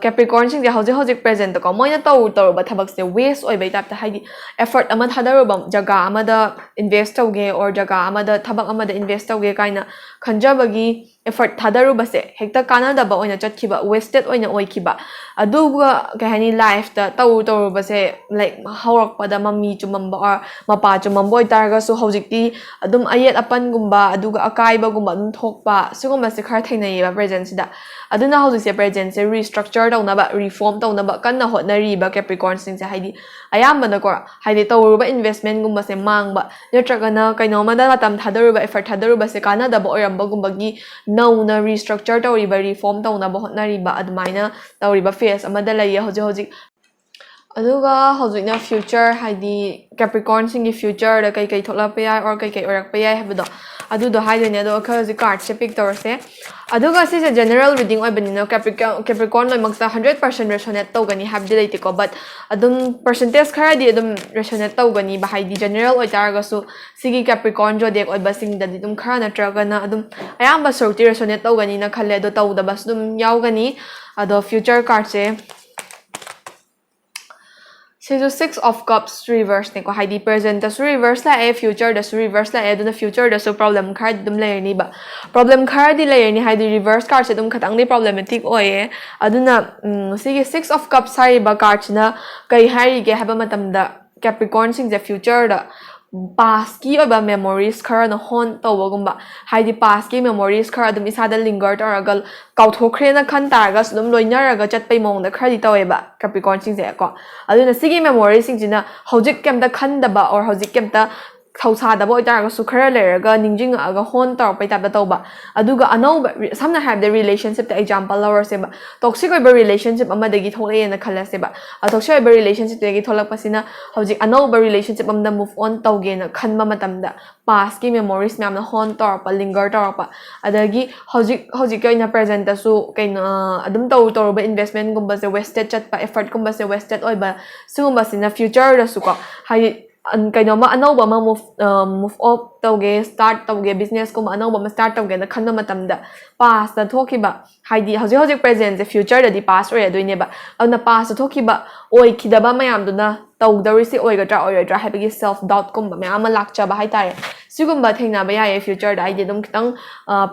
ꯀꯦꯄ꯭ꯔꯤꯀꯣꯔꯟꯁꯤꯡꯁꯦ ꯍꯧꯖꯤꯛ ꯍꯧꯖꯤꯛ ꯄ꯭ꯔꯦꯖꯦꯟꯇꯀꯣ ꯃꯣꯏꯅ ꯇꯧꯔꯨ ꯇꯧꯔꯨꯕ ꯊꯕꯛꯁꯦ ꯋꯦꯁ ꯑꯣꯏꯕꯩ ꯇꯥꯏꯞꯇ, ꯍꯥꯏꯗꯤ ꯑꯦꯐꯔꯠ ꯑꯃ ꯊꯥꯗꯔꯨꯕ, ꯖꯒꯥ ꯑꯃꯗ ꯏꯟꯚꯦꯁ ꯇꯧꯒꯦ ꯑꯣꯔ ꯖꯒꯥ ꯑꯃꯗ, ꯊꯕꯛ ꯑꯃꯗ ꯏꯟꯚꯦꯁ ꯇꯧꯒꯦ ꯀꯥꯏꯅ ꯈꯟꯖꯕꯒꯤ ꯑꯦꯐꯔꯠ ꯊꯥꯗꯔꯨꯕꯁꯦ ꯍꯦꯛꯇ ꯀꯥꯟꯅꯗꯕ ꯑꯣꯏꯅ ꯆꯠꯈꯤꯕ, ꯋꯦꯁꯇꯦꯠ ꯑꯣꯏꯅ ꯑꯣꯏꯈꯤꯕ꯫ ꯑꯗꯨꯒ ꯀꯩ ꯍꯥꯏꯅꯤ, ꯂꯥꯏꯐꯇ ꯇꯧꯔꯨ ꯇꯧꯔꯨꯕꯁꯦ, ꯂꯥꯏꯛ, ꯍꯧꯔꯛꯄꯗ ꯃꯃꯤ ꯆꯨꯝꯃꯝꯕ ꯑꯣꯔ ꯃꯄꯥ ꯆꯨꯝꯃꯝꯕ ꯑꯣꯏꯇꯥꯔꯒꯁꯨ ꯍꯧꯖꯤꯛꯇꯤ ꯑꯗꯨꯝ ꯑꯌꯦꯠ ꯑꯄꯟꯒꯨꯝꯕ ꯑꯗꯨꯒ ꯑꯀꯥꯏꯕꯒꯨꯝꯕ ꯑꯗꯨꯝ ꯊꯣꯛꯄ, ꯁꯤꯒꯨꯝꯕꯁꯦ ꯈꯔ ꯊꯦꯡꯅꯩꯌꯦꯕ ꯄ꯭ꯔꯦꯖꯦꯟꯁꯤꯗ꯫ ꯑꯗꯨꯅ ꯍꯧꯖꯤꯛꯁꯦ ꯄ꯭ꯔꯦꯖꯦꯟꯁꯦ ꯔꯤꯁꯇ꯭ꯔꯛꯆꯔ ꯇꯧꯅꯕ, ꯔꯤꯐꯣꯔꯝ ꯇꯧꯅꯕ ꯀꯟꯅ ꯍꯣꯠꯅꯔꯤꯕ ꯀꯦꯄ꯭ꯔꯤꯀꯣꯔꯟꯁꯤꯡꯁꯦ, ꯍꯥꯏꯗꯤ ꯑꯌꯥꯝꯕꯅꯀꯣ, ꯍꯥꯏꯗꯤ ꯇꯧꯔꯨꯕ ꯏꯟꯚꯦꯁꯃꯦꯟꯒꯨꯝꯕꯁꯦ ꯃꯥꯡꯕ, ꯅꯠꯇ꯭ꯔꯒꯅ ꯀꯩꯅꯣꯝꯃꯗ ꯃꯇꯝ ꯊꯥꯗꯔꯨꯕ, ꯑꯦꯐꯔꯠ ꯊꯥꯗꯔꯨꯕꯁꯦ ꯀꯥꯟꯅꯗꯕ ꯑꯣꯏꯔꯝꯕꯒꯨꯝꯕꯒꯤ ꯅꯧꯅ ꯔꯤꯁꯇ꯭ꯔꯛꯆꯔ ꯇꯧꯔꯤꯕ, ꯔꯤꯐꯣꯔꯝ ꯇꯧꯅꯕ ꯍꯣꯠꯅꯔꯤꯕ, ꯑꯗꯨꯃꯥꯏꯅ ꯇꯧꯔꯤꯕ ꯐꯦꯁ ꯑꯃꯗ ꯂꯩꯌꯦ ꯍꯧꯖꯤꯛ ꯍꯧꯖꯤꯛ꯫ ꯑꯗꯨꯒ ꯍꯧꯖꯤꯛꯅ ꯐ꯭ꯌꯨꯆꯔ, ꯍꯥꯏꯗꯤ ꯀꯦꯄ꯭ꯔꯤꯀꯣꯔꯟꯁꯤꯡꯒꯤ ꯐ꯭ꯌꯨꯆꯔꯗ ꯀꯩꯀꯩ ꯊꯣꯛꯂꯛꯄ ꯌꯥꯏ ꯑꯣꯔ ꯀꯩꯀꯩ ꯑꯣꯏꯔꯛꯄ ꯌꯥꯏ ꯍꯥꯏꯕꯗꯣ, ꯑꯗꯨꯗꯣ ꯍꯥꯏꯗꯣꯏꯅꯦ꯫ ꯑꯗꯣ ꯑꯩꯈꯣꯏ ꯍꯧꯖꯤꯛ ꯀꯥꯔꯠꯁꯦ ꯄꯤꯛ ꯇꯧꯔꯁꯦ꯫ ꯑꯗꯨꯒ ꯁꯤꯁꯦ ꯖꯦꯅꯔꯦꯜ ꯔꯤꯗꯤꯡ ꯑꯣꯏꯕꯅꯤꯅ ꯀꯦꯄ꯭ꯔꯤꯀꯣꯔꯟ ꯂꯣꯏꯅꯃꯛꯇ ꯍꯟꯗ꯭ꯔꯦꯠ ꯄꯥꯔꯁꯦꯟ ꯔꯦꯁꯣꯅꯦꯠ ꯇꯧꯒꯅꯤ ꯍꯥꯏꯕꯗꯤ ꯂꯩꯇꯦꯀꯣ, ꯕꯠ ꯑꯗꯨꯝ ꯄꯔꯁꯦꯟꯇꯦꯖ ꯈꯔꯗꯤ ꯑꯗꯨꯝ ꯔꯦꯁꯣꯅꯦꯠ ꯇꯧꯒꯅꯤꯕ, ꯍꯥꯏꯗꯤ ꯖꯦꯅꯔꯦꯜ ꯑꯣꯏꯇꯥꯔꯒꯁꯨ ꯁꯤꯒꯤ ꯀꯦꯄ꯭ꯔꯤꯀꯣꯔꯟ ꯖꯣꯗꯦꯛ ꯑꯣꯏꯕꯁꯤꯡꯗꯗꯤ ꯑꯗꯨꯝ ꯈꯔ ꯅꯠꯇ꯭ꯔꯒꯅ ꯑꯗꯨꯝ ꯑꯌꯥꯝꯕ ꯁꯔꯨꯛꯇꯤ ꯔꯦꯁꯣꯅꯦꯠ ꯇꯧꯒꯅꯤꯅ ꯈꯜꯂꯦ꯫ ꯑꯗꯣ ꯇꯧꯗꯕꯁꯨ ꯑꯗꯨꯝ ꯌꯥꯎꯒꯅꯤ꯫ ꯑꯗꯣ ꯐ꯭ꯌꯨꯆꯔ ꯀꯥꯔꯠꯁꯦ, ꯁꯤꯁꯨ Six of Cups ꯔꯤꯚꯔꯁꯅꯦꯀꯣ, ꯍꯥꯏꯗꯤ ꯄ꯭ꯔꯦꯖꯦꯟꯇꯁꯨ ꯔꯤꯚꯔꯁ ꯂꯥꯛꯑꯦ, ꯐ꯭ꯌꯨꯆꯔꯗꯁꯨ ꯔꯤꯚꯔꯁ ꯂꯥꯛꯑꯦ꯫ ꯑꯗꯨꯅ ꯐ꯭ꯌꯨꯆꯔꯗꯁꯨ ꯄ꯭ꯔꯣꯕ꯭ꯂꯦꯝ ꯈꯔꯗꯤ ꯑꯗꯨꯝ ꯂꯩꯔꯅꯤꯕ, ꯄ꯭ꯔꯣꯕ꯭ꯂꯦꯝ ꯈꯔꯗꯤ ꯂꯩꯔꯅꯤ, ꯍꯥꯏꯗꯤ ꯔꯤꯚꯔꯁ ꯀꯥꯔꯠꯁꯦ ꯑꯗꯨꯝ ꯈꯇꯪꯗꯤ ꯄ꯭ꯔꯣꯕ꯭ꯂꯦꯃꯦꯇꯤꯛ ꯑꯣꯏꯌꯦ꯫ ꯑꯗꯨꯅ ꯎꯝ, ꯁꯤꯒꯤ Six of Cups ꯍꯥꯏꯔꯤꯕ ꯀꯥꯔꯠꯁꯤꯅ ꯀꯩ ꯍꯥꯏꯔꯤꯒꯦ ꯍꯥꯏꯕ ꯃꯇꯝꯗ, ꯀꯦꯄ꯭ꯔꯤꯀꯣꯔꯟꯁꯤꯡꯁꯦ ꯐ꯭ꯌꯨꯆꯔꯗ ꯄꯥꯁꯀꯤ ꯑꯣꯏꯕ ꯃꯦꯃꯣꯔꯤꯁ ꯈꯔꯅ ꯍꯣꯟ ꯇꯧꯕꯒꯨꯝꯕ, ꯍꯥꯏꯗꯤ ꯄꯥꯁꯀꯤ ꯃꯦꯃꯣꯔꯤꯁ ꯈꯔ ꯑꯗꯨꯝ ꯏꯁꯥꯗ ꯂꯤꯡꯒꯔ ꯇꯧꯔꯒ ꯀꯥꯎꯊꯣꯛꯈ꯭ꯔꯦꯅ ꯈꯟ ꯇꯥꯔꯒꯁꯨ ꯑꯗꯨꯝ ꯂꯣꯏꯅꯔꯒ ꯆꯠꯄꯩ ꯃꯑꯣꯡꯗ ꯈꯔꯗꯤ ꯇꯧꯋꯦꯕ ꯀꯦꯄ꯭ꯔꯤꯀꯣꯔꯟꯁꯤꯡꯁꯦ ꯀꯣ꯫ ꯑꯗꯨꯅ ꯁꯤꯒꯤ ꯃꯦꯃꯣꯔꯤꯁꯤꯡꯁꯤꯅ ꯍꯧꯖꯤꯛ ꯀꯩꯝꯇ ꯈꯟꯗꯕ ꯑꯣꯔ ꯍꯧꯖꯤꯛ ꯀꯩꯝꯇ ꯊꯧꯁꯥꯗꯕ ꯑꯣꯏꯇꯥꯔꯒꯁꯨ ꯈꯔ ꯂꯩꯔꯒ ꯅꯤꯡꯁꯤꯡꯉꯛꯑꯒ ꯍꯣꯟ ꯇꯧꯔꯛꯄꯩ ꯇꯥꯏꯞꯇ ꯇꯧꯕ꯫ ꯑꯗꯨꯒ ꯑꯅꯧꯕ ꯔꯤ- ꯁꯝꯅ ꯍꯥꯏꯔꯕꯗ ꯔꯤꯂꯦꯁꯟꯁꯤꯞꯇ ꯑꯦꯛꯖꯥꯝꯄꯜ ꯂꯧꯔꯁꯦꯕ꯫ ꯇꯣꯛꯁꯤꯛ ꯑꯣꯏꯕ ꯔꯤꯂꯦꯁꯟꯁꯤꯞ ꯑꯃꯗꯒꯤ ꯊꯣꯛꯂꯛꯑꯦꯅ ꯈꯜꯂꯁꯦꯕ꯫ ꯇꯣꯛꯁꯤꯛ ꯑꯣꯏꯕ ꯔꯤꯂꯦꯁꯟꯁꯤꯞꯇꯒꯤ ꯊꯣꯛꯂꯛꯄꯁꯤꯅ ꯍꯧꯖꯤꯛ ꯑꯅꯧꯕ ꯔꯤꯂꯦꯁꯟꯁꯤꯞ ꯑꯃꯗ ꯃꯨꯚ ꯑꯣꯟ ꯇꯧꯒꯦꯅ ꯈꯟꯕ ꯃꯇꯝꯗ ꯄꯥꯁꯀꯤ ꯃꯦꯃꯣꯔꯤꯁ ꯃꯌꯥꯝꯅ ꯍꯣꯟ ꯇꯧꯔꯛꯄ, ꯂꯤꯡꯒꯔ ꯇꯧꯔꯛꯄ꯫ ꯑꯗꯒꯤ ꯍꯧꯖꯤꯛ ꯍꯧꯖꯤꯛꯀꯤ ꯑꯣꯏꯅ ꯄ꯭ꯔꯦꯖꯦꯟꯇꯁꯨ ꯀꯩꯅꯣ ꯑꯗꯨꯝ ꯇꯧ ꯇꯧꯔꯨꯕ ꯏꯟꯚꯦꯁꯃꯦꯟꯒꯨꯝꯕꯁꯦ ꯋꯦꯁꯇꯦꯠ ꯆꯠꯄ, ꯑꯦꯐꯔꯠꯀꯨꯝꯕꯁꯦ ꯋꯦꯁꯇꯦꯠ ꯑꯣꯏꯕ, ꯁꯤꯒꯨꯝꯕꯁꯤꯅ ꯐ꯭ꯌꯨꯆꯔꯗꯁꯨꯀꯣ ꯍꯥꯏꯗꯤ ꯀꯩꯅꯣꯝꯃ ꯑꯅꯧꯕ ꯑꯃ ꯃꯨꯚ ꯃꯨꯚ ꯑꯣꯞ ꯇꯧꯒꯦ, ꯁ꯭ꯇꯥꯔꯠ ꯇꯧꯒꯦ, ꯕꯤꯖꯤꯅꯦꯁꯀꯨꯝꯕ ꯑꯅꯧꯕ ꯑꯃ ꯁ꯭ꯇꯥꯔꯠ ꯇꯧꯒꯦꯅ ꯈꯟꯕ ꯃꯇꯝꯗ ꯄꯥꯁꯇ ꯊꯣꯛꯈꯤꯕ, ꯍꯥꯏꯗꯤ ꯍꯧꯖꯤꯛ ꯍꯧꯖꯤꯛ ꯄ꯭ꯔꯦꯖꯦꯟꯁꯦ ꯐ꯭ꯌꯨꯆꯔꯗꯗꯤ ꯄꯥꯁ ꯑꯣꯏꯔꯗꯣꯏꯅꯦꯕ꯫ ꯑꯗꯨꯅ ꯄꯥꯁꯇ ꯊꯣꯛꯈꯤꯕ ꯑꯣꯏꯈꯤꯗꯕ ꯃꯌꯥꯝꯗꯨꯅ ꯇꯧꯗꯧꯔꯤꯁꯦ ꯑꯣꯏꯒꯗ꯭ꯔꯥ ꯑꯣꯏꯔꯣꯏꯗ꯭ꯔꯥ ꯍꯥꯏꯕꯒꯤ ꯁꯦꯜꯐ ꯗꯥꯎꯠꯀꯨꯝꯕ ꯃꯌꯥꯝ ꯑꯃ ꯂꯥꯛꯆꯕ ꯍꯥꯏꯇꯥꯔꯦ꯫ ꯁꯤꯒꯨꯝꯕ ꯊꯦꯡꯅꯕ ꯌꯥꯏꯌꯦ ꯐ꯭ꯌꯨꯆꯔꯗ꯫ ꯍꯥꯏꯗꯤ ꯑꯗꯨꯝ ꯈꯤꯇꯪ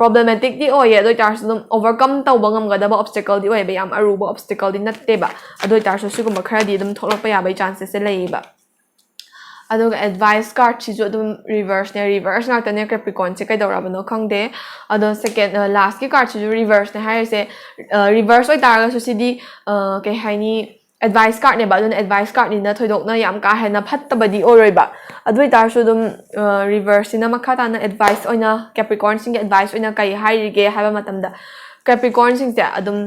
ꯄ꯭ꯔꯣꯕ꯭ꯂꯦꯃꯦꯇꯤꯛꯇꯤ ꯑꯣꯏꯌꯦ, ꯑꯗꯨ ꯑꯣꯏꯇꯥꯔꯁꯨ ꯑꯗꯨꯝ ꯑꯣꯚꯔꯀꯝ ꯇꯧꯕ ꯉꯝꯒꯗꯕ ꯑꯣꯞꯁꯇꯤꯀꯜꯗꯤ ꯑꯣꯏꯌꯦꯕ, ꯌꯥꯝ ꯑꯔꯨꯕ ꯑꯣꯞꯁꯇꯤꯀꯜꯗꯤ ꯅꯠꯇꯦꯕ꯫ ꯑꯗꯨ ꯑꯣꯏꯇꯥꯔꯁꯨ ꯁꯤꯒꯨꯝꯕ ꯈꯔꯗꯤ ꯑꯗꯨꯝ ꯊꯣꯛꯂꯛꯄ ꯌꯥꯕꯒꯤ ꯆꯥꯟꯁꯦꯁꯁꯦ ꯂꯩꯌꯦꯕ꯫ ꯑꯗꯨꯒ ꯑꯦꯗꯚꯥꯏꯁ ꯀꯥꯔꯠꯁꯤꯁꯨ ꯑꯗꯨꯝ ꯔꯤꯚꯔꯁꯅꯦ, ꯔꯤꯚꯔꯁ ꯉꯥꯛꯇꯅꯦ꯫ ꯀꯦꯄ꯭ꯔꯤꯀꯣꯟꯁꯦ ꯀꯩꯗꯧꯔꯕꯅꯣ ꯈꯪꯗꯦ꯫ ꯑꯗꯣ ꯁꯦꯀꯦꯟ ꯂꯥꯁꯀꯤ ꯀꯥꯔꯠꯁꯤꯁꯨ ꯔꯤꯚꯔꯁꯅꯦ ꯍꯥꯏꯔꯤꯁꯦ꯫ ꯔꯤꯚꯔꯁ ꯑꯣꯏꯇꯥꯔꯒꯁꯨ ꯁꯤꯗꯤ ꯀꯩ ꯍꯥꯏꯅꯤ, ꯑꯦꯗꯚꯥꯏꯁ ꯀꯥꯔꯠꯅꯦꯕ꯫ ꯑꯗꯨꯅ ꯑꯦꯗꯚꯥꯏꯁ ꯀꯥꯔꯠꯅꯤꯅ ꯊꯣꯏꯗꯣꯛꯅ ꯌꯥꯝ ꯀꯥ ꯍꯦꯟꯅ ꯐꯠꯇꯕꯗꯤ ꯑꯣꯏꯔꯣꯏꯕ꯫ ꯑꯗꯨ ꯑꯣꯏꯇꯥꯔꯁꯨ ꯑꯗꯨꯝ ꯔꯤꯚꯔꯁꯁꯤꯅ ꯃꯈꯥ ꯇꯥꯅ ꯑꯦꯗꯚꯥꯏꯁ ꯑꯣꯏꯅ, ꯀꯦꯄ꯭ꯔꯤꯀꯣꯟꯁꯤꯡꯒꯤ ꯑꯦꯗꯚꯥꯏꯁ ꯑꯣꯏꯅ ꯀꯩ ꯍꯥꯏꯔꯤꯒꯦ ꯍꯥꯏꯕ ꯃꯇꯝꯗ, ꯀꯦꯄ꯭ꯔꯤꯀꯣꯟꯁꯤꯡꯁꯦ ꯑꯗꯨꯝ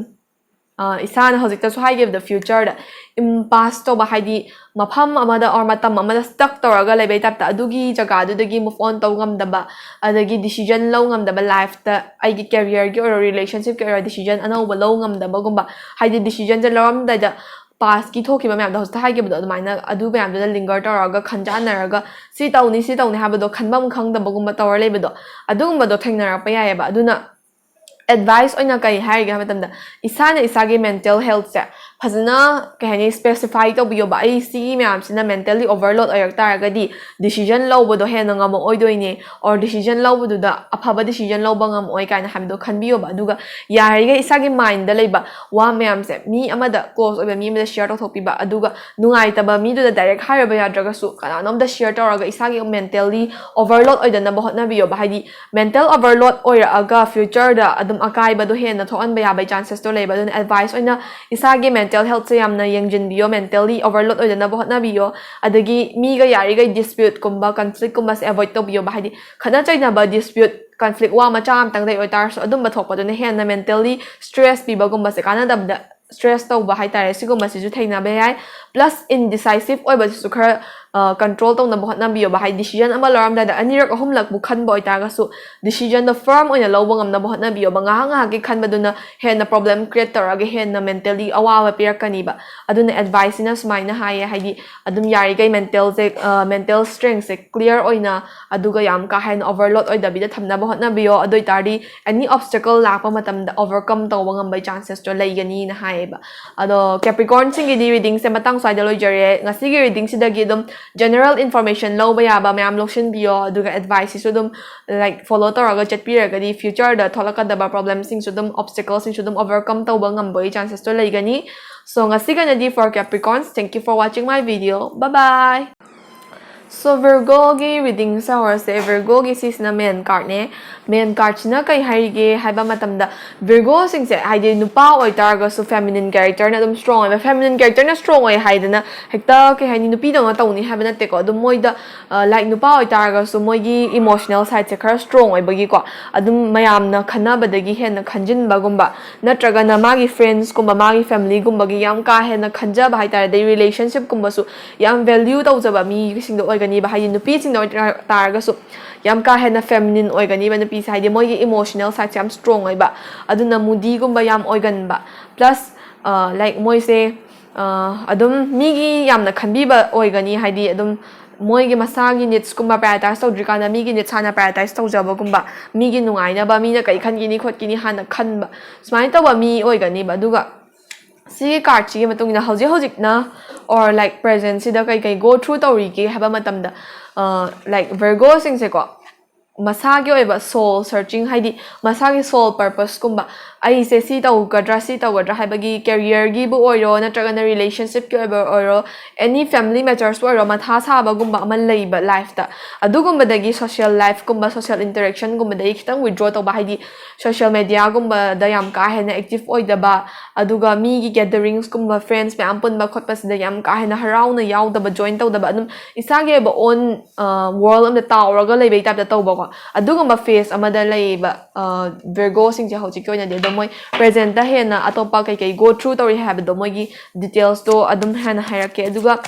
ꯏꯁꯥꯅ ꯍꯧꯖꯤꯛꯇꯁꯨ ꯍꯥꯏꯈꯤꯕꯗꯣ, ꯐ꯭ꯌꯨꯆꯔꯗ ꯏꯝꯄꯥꯁ ꯇꯧꯕ, ꯍꯥꯏꯗꯤ ꯃꯐꯝ ꯑꯃꯗ ꯑꯣꯔ ꯃꯇꯝ ꯑꯃꯗ ꯁ꯭ꯇꯛ ꯇꯧꯔꯒ ꯂꯩꯕꯩ ꯇꯥꯏꯞꯇ, ꯑꯗꯨꯒꯤ ꯖꯒꯥꯗꯨꯗꯒꯤ ꯃꯨꯚ ꯑꯣꯟ ꯇꯧ ꯉꯝꯗꯕ, ꯑꯗꯒꯤ ꯗꯤꯁꯤꯖꯟ ꯂꯧ ꯉꯝꯗꯕ, ꯂꯥꯏꯐꯇ ꯑꯩꯒꯤ ꯀꯦꯔꯤꯌꯔꯒꯤ ꯑꯣꯏꯔꯣ ꯔꯤꯂꯦꯁꯟꯁꯤꯞꯀꯤ ꯑꯣꯏꯔꯣ ꯗꯤꯁꯤꯖꯟ ꯑꯅꯧꯕ ꯂꯧ ꯉꯝꯗꯕꯒꯨꯝꯕ, ꯍꯥꯏꯗꯤ ꯗꯤꯁꯤꯖꯟꯁꯦ ꯂꯧꯔꯝꯗꯥꯏꯗ ꯄꯥꯁꯀꯤ ꯊꯣꯛꯈꯤꯕ ꯃꯌꯥꯝꯗꯣ, ꯍꯧꯖꯤꯛꯇ ꯍꯥꯏꯈꯤꯕꯗꯣ ꯑꯗꯨꯃꯥꯏꯅ, ꯑꯗꯨ ꯃꯌꯥꯝꯗꯨꯗ ꯂꯤꯡꯒꯔ ꯇꯧꯔꯒ ꯈꯟꯖꯥꯟꯅꯔꯒ ꯁꯤ ꯇꯧꯅꯤ ꯁꯤ ꯇꯧꯅꯤ ꯍꯥꯏꯕꯗꯣ ꯈꯟꯐꯝ ꯈꯪꯗꯕꯒꯨꯝꯕ ꯇꯧꯔ ꯂꯩꯕꯗꯣ, ꯑꯗꯨꯒꯨꯝꯕꯗꯣ ꯊꯦꯡꯅꯔꯛꯄ ꯌꯥꯏꯑꯕ꯫ ꯑꯗꯨꯅ ꯑꯦꯗꯚꯥꯏꯁ ꯑꯣꯏꯅ ꯀꯔꯤ ꯍꯥꯏꯔꯤꯒꯦ ꯍꯥꯏꯕ ꯃꯇꯝꯗ, ꯏꯁꯥꯅ ꯏꯁꯥꯒꯤ ꯃꯦꯟꯇꯦꯜ ꯍꯦꯜꯠꯁꯦ ꯐꯖꯅ ꯀꯩ ꯍꯥꯏꯅꯤ, ꯁ꯭ꯄꯦꯁꯤꯐꯥꯏ ꯇꯧꯕꯤꯌꯣꯕ꯫ ꯑꯩ ꯁꯤꯒꯤ ꯃꯌꯥꯝꯁꯤꯅ ꯃꯦꯟꯇꯦꯜꯂꯤ ꯑꯣꯚꯔꯂꯣꯗ ꯑꯣꯏꯔꯛ ꯇꯥꯔꯒꯗꯤ ꯗꯤꯁꯤꯖꯟ ꯂꯧꯕꯗꯣ ꯍꯦꯟꯅ ꯉꯝꯃꯛꯑꯣꯏꯗꯣꯏꯅꯦ, ꯑꯣꯔ ꯗꯤꯁꯤꯖꯟ ꯂꯧꯕꯗꯨꯗ ꯑꯐꯕ ꯗꯤꯁꯤꯖꯟ ꯂꯧꯕ ꯉꯝꯃꯛꯑꯣꯏ ꯀꯥꯏꯅ ꯍꯥꯏꯕꯗꯣ ꯈꯟꯕꯤꯌꯣꯕ꯫ ꯑꯗꯨꯒ ꯌꯥꯔꯤꯈꯩ ꯏꯁꯥꯒꯤ ꯃꯥꯏꯟꯗ ꯂꯩꯕ ꯋꯥ ꯃꯌꯥꯝꯁꯦ ꯃꯤ ꯑꯃꯗ, ꯀ꯭ꯂꯣꯁ ꯑꯣꯏꯕ ꯃꯤ ꯑꯃꯗ ꯁꯤꯌꯔ ꯇꯧꯊꯣꯛꯄꯤꯕ, ꯑꯗꯨꯒ ꯅꯨꯡꯉꯥꯏꯇꯕ ꯃꯤꯗꯨꯗ ꯗꯥꯏꯔꯦꯛ ꯍꯥꯏꯔꯕ ꯌꯥꯗ꯭ꯔꯒꯁꯨ ꯀꯅꯥꯅꯣꯝꯗ ꯁꯤꯌꯔ ꯇꯧꯔꯒ ꯏꯁꯥꯒꯤ ꯃꯦꯟꯇꯦꯜꯂꯤ ꯑꯣꯚꯔꯂꯣꯗ ꯑꯣꯏꯗꯅꯕ ꯍꯣꯠꯅꯕꯤꯌꯣꯕ꯫ ꯍꯥꯏꯗꯤ ꯃꯦꯟꯇꯦꯜ ꯑꯣꯚꯔꯂꯣꯗ ꯑꯣꯏꯔꯛꯑꯒ ꯐ꯭ꯌꯨꯆꯔꯗ ꯑꯗꯨꯝ ꯑꯀꯥꯏꯕꯗꯣ ꯍꯦꯟꯅ ꯊꯣꯛꯍꯟꯕ ꯌꯥꯕꯒꯤ ꯆꯥꯟꯁꯦꯁꯇꯣ ꯂꯩꯕ꯫ ꯑꯗꯨꯅ ꯑꯦꯗꯚꯥꯏꯁ ꯑꯣꯏꯅ ꯏꯁꯥꯒꯤ ꯃꯦꯟꯇꯦꯜ mental healthꯁꯦ ꯌꯥꯝꯅ ꯌꯦꯡꯁꯤꯟꯕꯤꯌꯣ, mentally overload ꯑꯣꯏꯗꯅꯕ ꯍꯣꯠꯅꯕꯤꯌꯣ꯫ ꯑꯗꯒꯤ ꯃꯤꯒ ꯌꯥꯔꯤꯈꯩ disputeꯀꯨꯝꯕ, conflictꯀꯨꯝꯕꯁꯦ avoid ꯇꯧꯕꯤꯌꯣꯕ꯫ ꯍꯥꯏꯗꯤ ꯈꯠꯅ ꯆꯩꯅꯕ, dispute, conflict, ꯋꯥ ꯃꯆꯥ ꯑꯃꯇꯪꯗꯩ ꯑꯣꯏꯇꯥꯔꯁꯨ, ꯑꯗꯨꯝꯕ ꯊꯣꯛꯄꯗꯨꯅ ꯍꯦꯟꯅ mentally stress ꯄꯤꯕꯒꯨꯝꯕꯁꯦ, ꯀꯥꯟꯅꯗꯕꯗ stress ꯇꯧꯕ ꯍꯥꯏꯇꯥꯔꯦ, ꯁꯤꯒꯨꯝꯕꯁꯤꯁꯨ ꯊꯦꯡꯅꯕ ꯌꯥꯏ꯫ Plus indecisive ꯑꯣꯏꯕꯁꯤꯁꯨ ꯈꯔ control ꯇꯧꯅꯕ ꯍꯣꯠꯅꯕꯤꯌꯣꯕ꯫ ꯍꯥꯏꯗꯤ decision ꯑꯃ ꯂꯧꯔꯝꯗꯥꯏꯗ ꯑꯅꯤꯔꯛ ꯑꯍꯨꯝꯂꯛꯄꯨ ꯈꯟꯕ ꯑꯣꯏꯇꯥꯔꯒꯁꯨ, decisionꯗꯣ firm ꯑꯣꯏꯅ ꯂꯧꯕ ꯉꯝꯅꯕ ꯍꯣꯠꯅꯕꯤꯌꯣꯕ꯫ ꯉꯥꯏꯍꯥꯛ ꯉꯥꯏꯍꯥꯛꯀꯤ ꯈꯟꯕꯗꯨꯅ ꯍꯦꯟꯅ problem create ꯇꯧꯔꯒ ꯍꯦꯟꯅ mentally ꯑꯋꯥꯕ ꯄꯤꯔꯛꯀꯅꯤꯕ꯫ ꯑꯗꯨꯅ adviceꯁꯤꯅ ꯁꯨꯃꯥꯏꯅ ꯍꯥꯏꯌꯦ, ꯍꯥꯏꯗꯤ ꯑꯗꯨꯝ ꯌꯥꯔꯤꯈꯩ mentalꯁꯦ, mental strengthꯁꯦ clear ꯑꯣꯏꯅ, ꯑꯗꯨꯒ ꯌꯥꯝ ꯀꯥ ꯍꯦꯟꯅ overload ꯑꯣꯏꯗꯕꯤꯗ ꯊꯝꯅꯕ ꯍꯣꯠꯅꯕꯤꯌꯣ꯫ ꯑꯗꯨ ꯑꯣꯏꯇꯥꯔꯗꯤ any obstacle ꯂꯥꯛꯄ ꯃꯇꯝꯗ overcome ꯇꯧꯕ ꯉꯝꯕꯩ chancesꯇꯣ ꯂꯩꯒꯅꯤꯅ ꯍꯥꯏꯌꯦꯕ꯫ ꯑꯗꯣ Capricornꯁꯤꯡꯒꯤꯗꯤ readingꯁꯦ ꯃꯇꯥꯡ ꯁ꯭ꯋꯥꯏꯗ ꯂꯣꯏꯖꯔꯦ꯫ ꯉꯁꯤꯒꯤ readingꯁꯤꯗꯒꯤ ꯑꯗꯨꯝ general information ꯂꯧꯕ ꯌꯥꯕ ꯃꯌꯥꯝ ꯂꯧꯁꯤꯟꯕꯤꯌꯣ, ꯑꯗꯨꯒ adviceꯁꯤꯁꯨ ꯑꯗꯨꯝ, like, follow ꯇꯧꯔꯒ ꯆꯠꯄꯤꯔꯒꯗꯤ futureꯗ ꯊꯣꯛꯂꯛꯀꯗꯕ problemꯁꯤꯡꯁꯨ ꯑꯗꯨꯝ, obstacleꯁꯤꯡꯁꯨ ꯑꯗꯨꯝ overcome ꯇꯧꯕ ꯉꯝꯕꯒꯤ chancesꯇꯣ ꯂꯩꯒꯅꯤ꯫ So ꯉꯁꯤꯒꯤ ꯑꯣꯏꯅꯗꯤ for Capricorns, thank you for watching my video, bye bye꯫ So Virgoꯒꯤ readingꯁꯦ ꯍꯧꯔꯁꯦ꯫ Virgoꯒꯤ ꯁꯤꯁꯤꯅ main cardꯅꯦ꯫ Main cardꯁꯤꯅ ꯀꯩ ꯍꯥꯏꯔꯤꯒꯦ ꯍꯥꯏꯕ ꯃꯇꯝꯗ, Virgoꯁꯤꯡꯁꯦ, ꯍꯥꯏꯗꯤ ꯅꯨꯄꯥ ꯑꯣꯏꯇꯥꯔꯒꯁꯨ feminine characterꯅ ꯑꯗꯨꯝ strong ꯑꯣꯏꯕ꯫ Feminine characterꯅ strong ꯑꯣꯏ ꯍꯥꯏꯗꯅ ꯍꯦꯛꯇ, ꯀꯩ ꯍꯥꯏꯅꯤ, ꯅꯨꯄꯤꯗꯧꯅ ꯇꯧꯅꯤ ꯍꯥꯏꯕ ꯅꯠꯇꯦꯀꯣ꯫ ꯑꯗꯨꯝ ꯃꯣꯏꯗ, like, ꯅꯨꯄꯥ ꯑꯣꯏꯇꯥꯔꯒꯁꯨ ꯃꯣꯏꯒꯤ emotional sideꯁꯦ ꯈꯔ strong ꯑꯣꯏꯕꯒꯤꯀꯣ, ꯑꯗꯨꯝ ꯃꯌꯥꯝꯅ ꯈꯟꯅꯕꯗꯒꯤ ꯍꯦꯟꯅ ꯈꯟꯖꯤꯟꯕꯒꯨꯝꯕ, ꯅꯠꯇ꯭ꯔꯒꯅ ꯃꯥꯒꯤ friendsꯀꯨꯝꯕ, ꯃꯥꯒꯤ familyꯒꯨꯝꯕꯒꯤ ꯌꯥꯝ ꯀꯥ ꯍꯦꯟꯅ ꯈꯟꯖꯕ ꯍꯥꯏꯇꯥꯔꯦ꯫ ꯑꯗꯩ relationshipꯀꯨꯝꯕꯁꯨ ꯌꯥꯝ value ꯇꯧꯖꯕ ꯃꯤꯁꯤꯡꯗꯣ ꯑꯣꯏꯒꯅꯤꯕ꯫ ꯍꯥꯏꯗꯤ ꯅꯨꯄꯤꯁꯤꯡꯗ ꯑꯣꯏꯇꯥꯔꯒꯁꯨ ꯌꯥꯝ ꯀꯥ ꯍꯦꯟꯅ feminine ꯑꯣꯏꯒꯅꯤꯕ ꯅꯨꯄꯤꯁꯦ, ꯍꯥꯏꯗꯤ ꯃꯣꯏꯒꯤ emotional sideꯁꯦ ꯌꯥꯝ strong ꯑꯣꯏꯕ꯫ ꯑꯗꯨꯅ moodygꯨꯝꯕ ꯌꯥꯝ ꯑꯣꯏꯒꯟꯕ꯫ Plus, like, ꯃꯣꯏꯁꯦ ꯑꯗꯨꯝ ꯃꯤꯒꯤ ꯌꯥꯝꯅ ꯈꯟꯕꯤꯕ ꯑꯣꯏꯒꯅꯤ, ꯍꯥꯏꯗꯤ ꯑꯗꯨꯝ ꯃꯣꯏꯒꯤ ꯃꯁꯥꯒꯤ needsꯀꯨꯝꯕ prioritize ꯇꯧꯗ꯭ꯔꯤꯀꯥꯟꯗ ꯃꯤꯒꯤ needs ꯍꯥꯟꯅ prioritize ꯇꯧꯖꯕꯒꯨꯝꯕ, ꯃꯤꯒꯤ ꯅꯨꯡꯉꯥꯏꯅꯕ, ꯃꯤꯅ ꯀꯔꯤ ꯈꯟꯈꯤꯅꯤ ꯈꯣꯠꯈꯤꯅꯤ ꯍꯥꯟꯅ ꯈꯟꯕ, ꯁꯨꯃꯥꯏꯅ ꯇꯧꯕ ꯃꯤ ꯑꯣꯏꯒꯅꯤꯕ꯫ ꯑꯗꯨꯒ ꯁꯤꯒꯤ cardꯁꯤꯒꯤ ꯃꯇꯨꯡ ꯏꯟꯅ ꯍꯧꯖꯤꯛ ꯍꯧꯖꯤꯛꯅ, or, like, presentꯁꯤꯗ ꯀꯩ ꯀꯩ go through ꯇꯧꯔꯤꯒꯦ ꯍꯥꯏꯕ ꯃꯇꯝꯗ, like, Virgoꯁꯤꯡꯁꯦꯀꯣ, ꯃꯁꯥꯒꯤ ꯑꯣꯏꯕ soul searching, ꯍꯥꯏꯗꯤ ꯃꯁꯥꯒꯤ sole purposeꯀꯨꯝꯕ, ꯑꯩꯁꯦ ꯁꯤ ꯇꯧꯒꯗ꯭ꯔꯥ, ꯁꯤ ꯇꯧꯒꯗ꯭ꯔꯥ ꯍꯥꯏꯕꯒꯤ careerꯒꯤꯕꯨ ꯑꯣꯏꯔꯣ, ꯅꯠꯇ꯭ꯔꯒꯅ relationshipꯀꯤ ꯑꯣꯏꯕ ꯑꯣꯏꯔꯣ, any family mattersꯄꯨ ꯑꯣꯏꯔꯣ, ꯃꯊꯥ ꯁꯥꯕꯒꯨꯝꯕ ꯑꯃ ꯂꯩꯕ lifeꯇ, ꯑꯗꯨꯒꯨꯝꯕꯗꯒꯤ social lifeꯀꯨꯝꯕ, social interactionꯒꯨꯝꯕꯗꯒꯤ ꯈꯤꯇꯪ withdraw ꯇꯧꯕ, ꯍꯥꯏꯗꯤ social mediaꯒꯨꯝꯕꯗ ꯌꯥꯝ ꯀꯥ ꯍꯦꯟꯅ active ꯑꯣꯏꯗꯕ, ꯑꯗꯨꯒ ꯃꯤꯒꯤ gatherings ꯀꯨꯝꯕ, friends ꯃꯌꯥꯝ ꯄꯨꯟꯕ ꯈꯣꯠꯄꯁꯤꯗ ꯌꯥꯝ ꯀꯥ ꯍꯦꯟꯅ ꯍꯔꯥꯎꯅ ꯌꯥꯎꯗꯕ, join ꯇꯧꯗꯕ, ꯑꯗꯨꯝ ꯏꯁꯥꯒꯤ ꯑꯣꯏꯕ own world ꯑꯃꯗ ꯇꯥꯎꯔꯒ ꯂꯩꯕꯩ typeꯇ ꯇꯧꯕꯀꯣ, ꯑꯗꯨꯒꯨꯝꯕ phase ꯑꯃꯗ ꯂꯩꯕ Virgoꯁꯤꯡꯁꯦ ꯍꯧꯖꯤꯛꯀꯤ ꯑꯣꯏꯅꯗꯤ꯫ ꯑꯗꯣ ꯃꯣꯏ presentꯇ ꯍꯦꯟꯅ ꯑꯇꯣꯞꯄ ꯀꯩꯀꯩ go through ꯇꯧꯔꯤ ꯍꯥꯏꯕꯗꯣ ꯃꯣꯏꯒꯤ detailsꯇꯣ ꯑꯗꯨꯝ ꯍꯦꯟꯅ ꯍꯥꯏꯔꯛꯀꯦ꯫ ꯑꯗꯨꯒ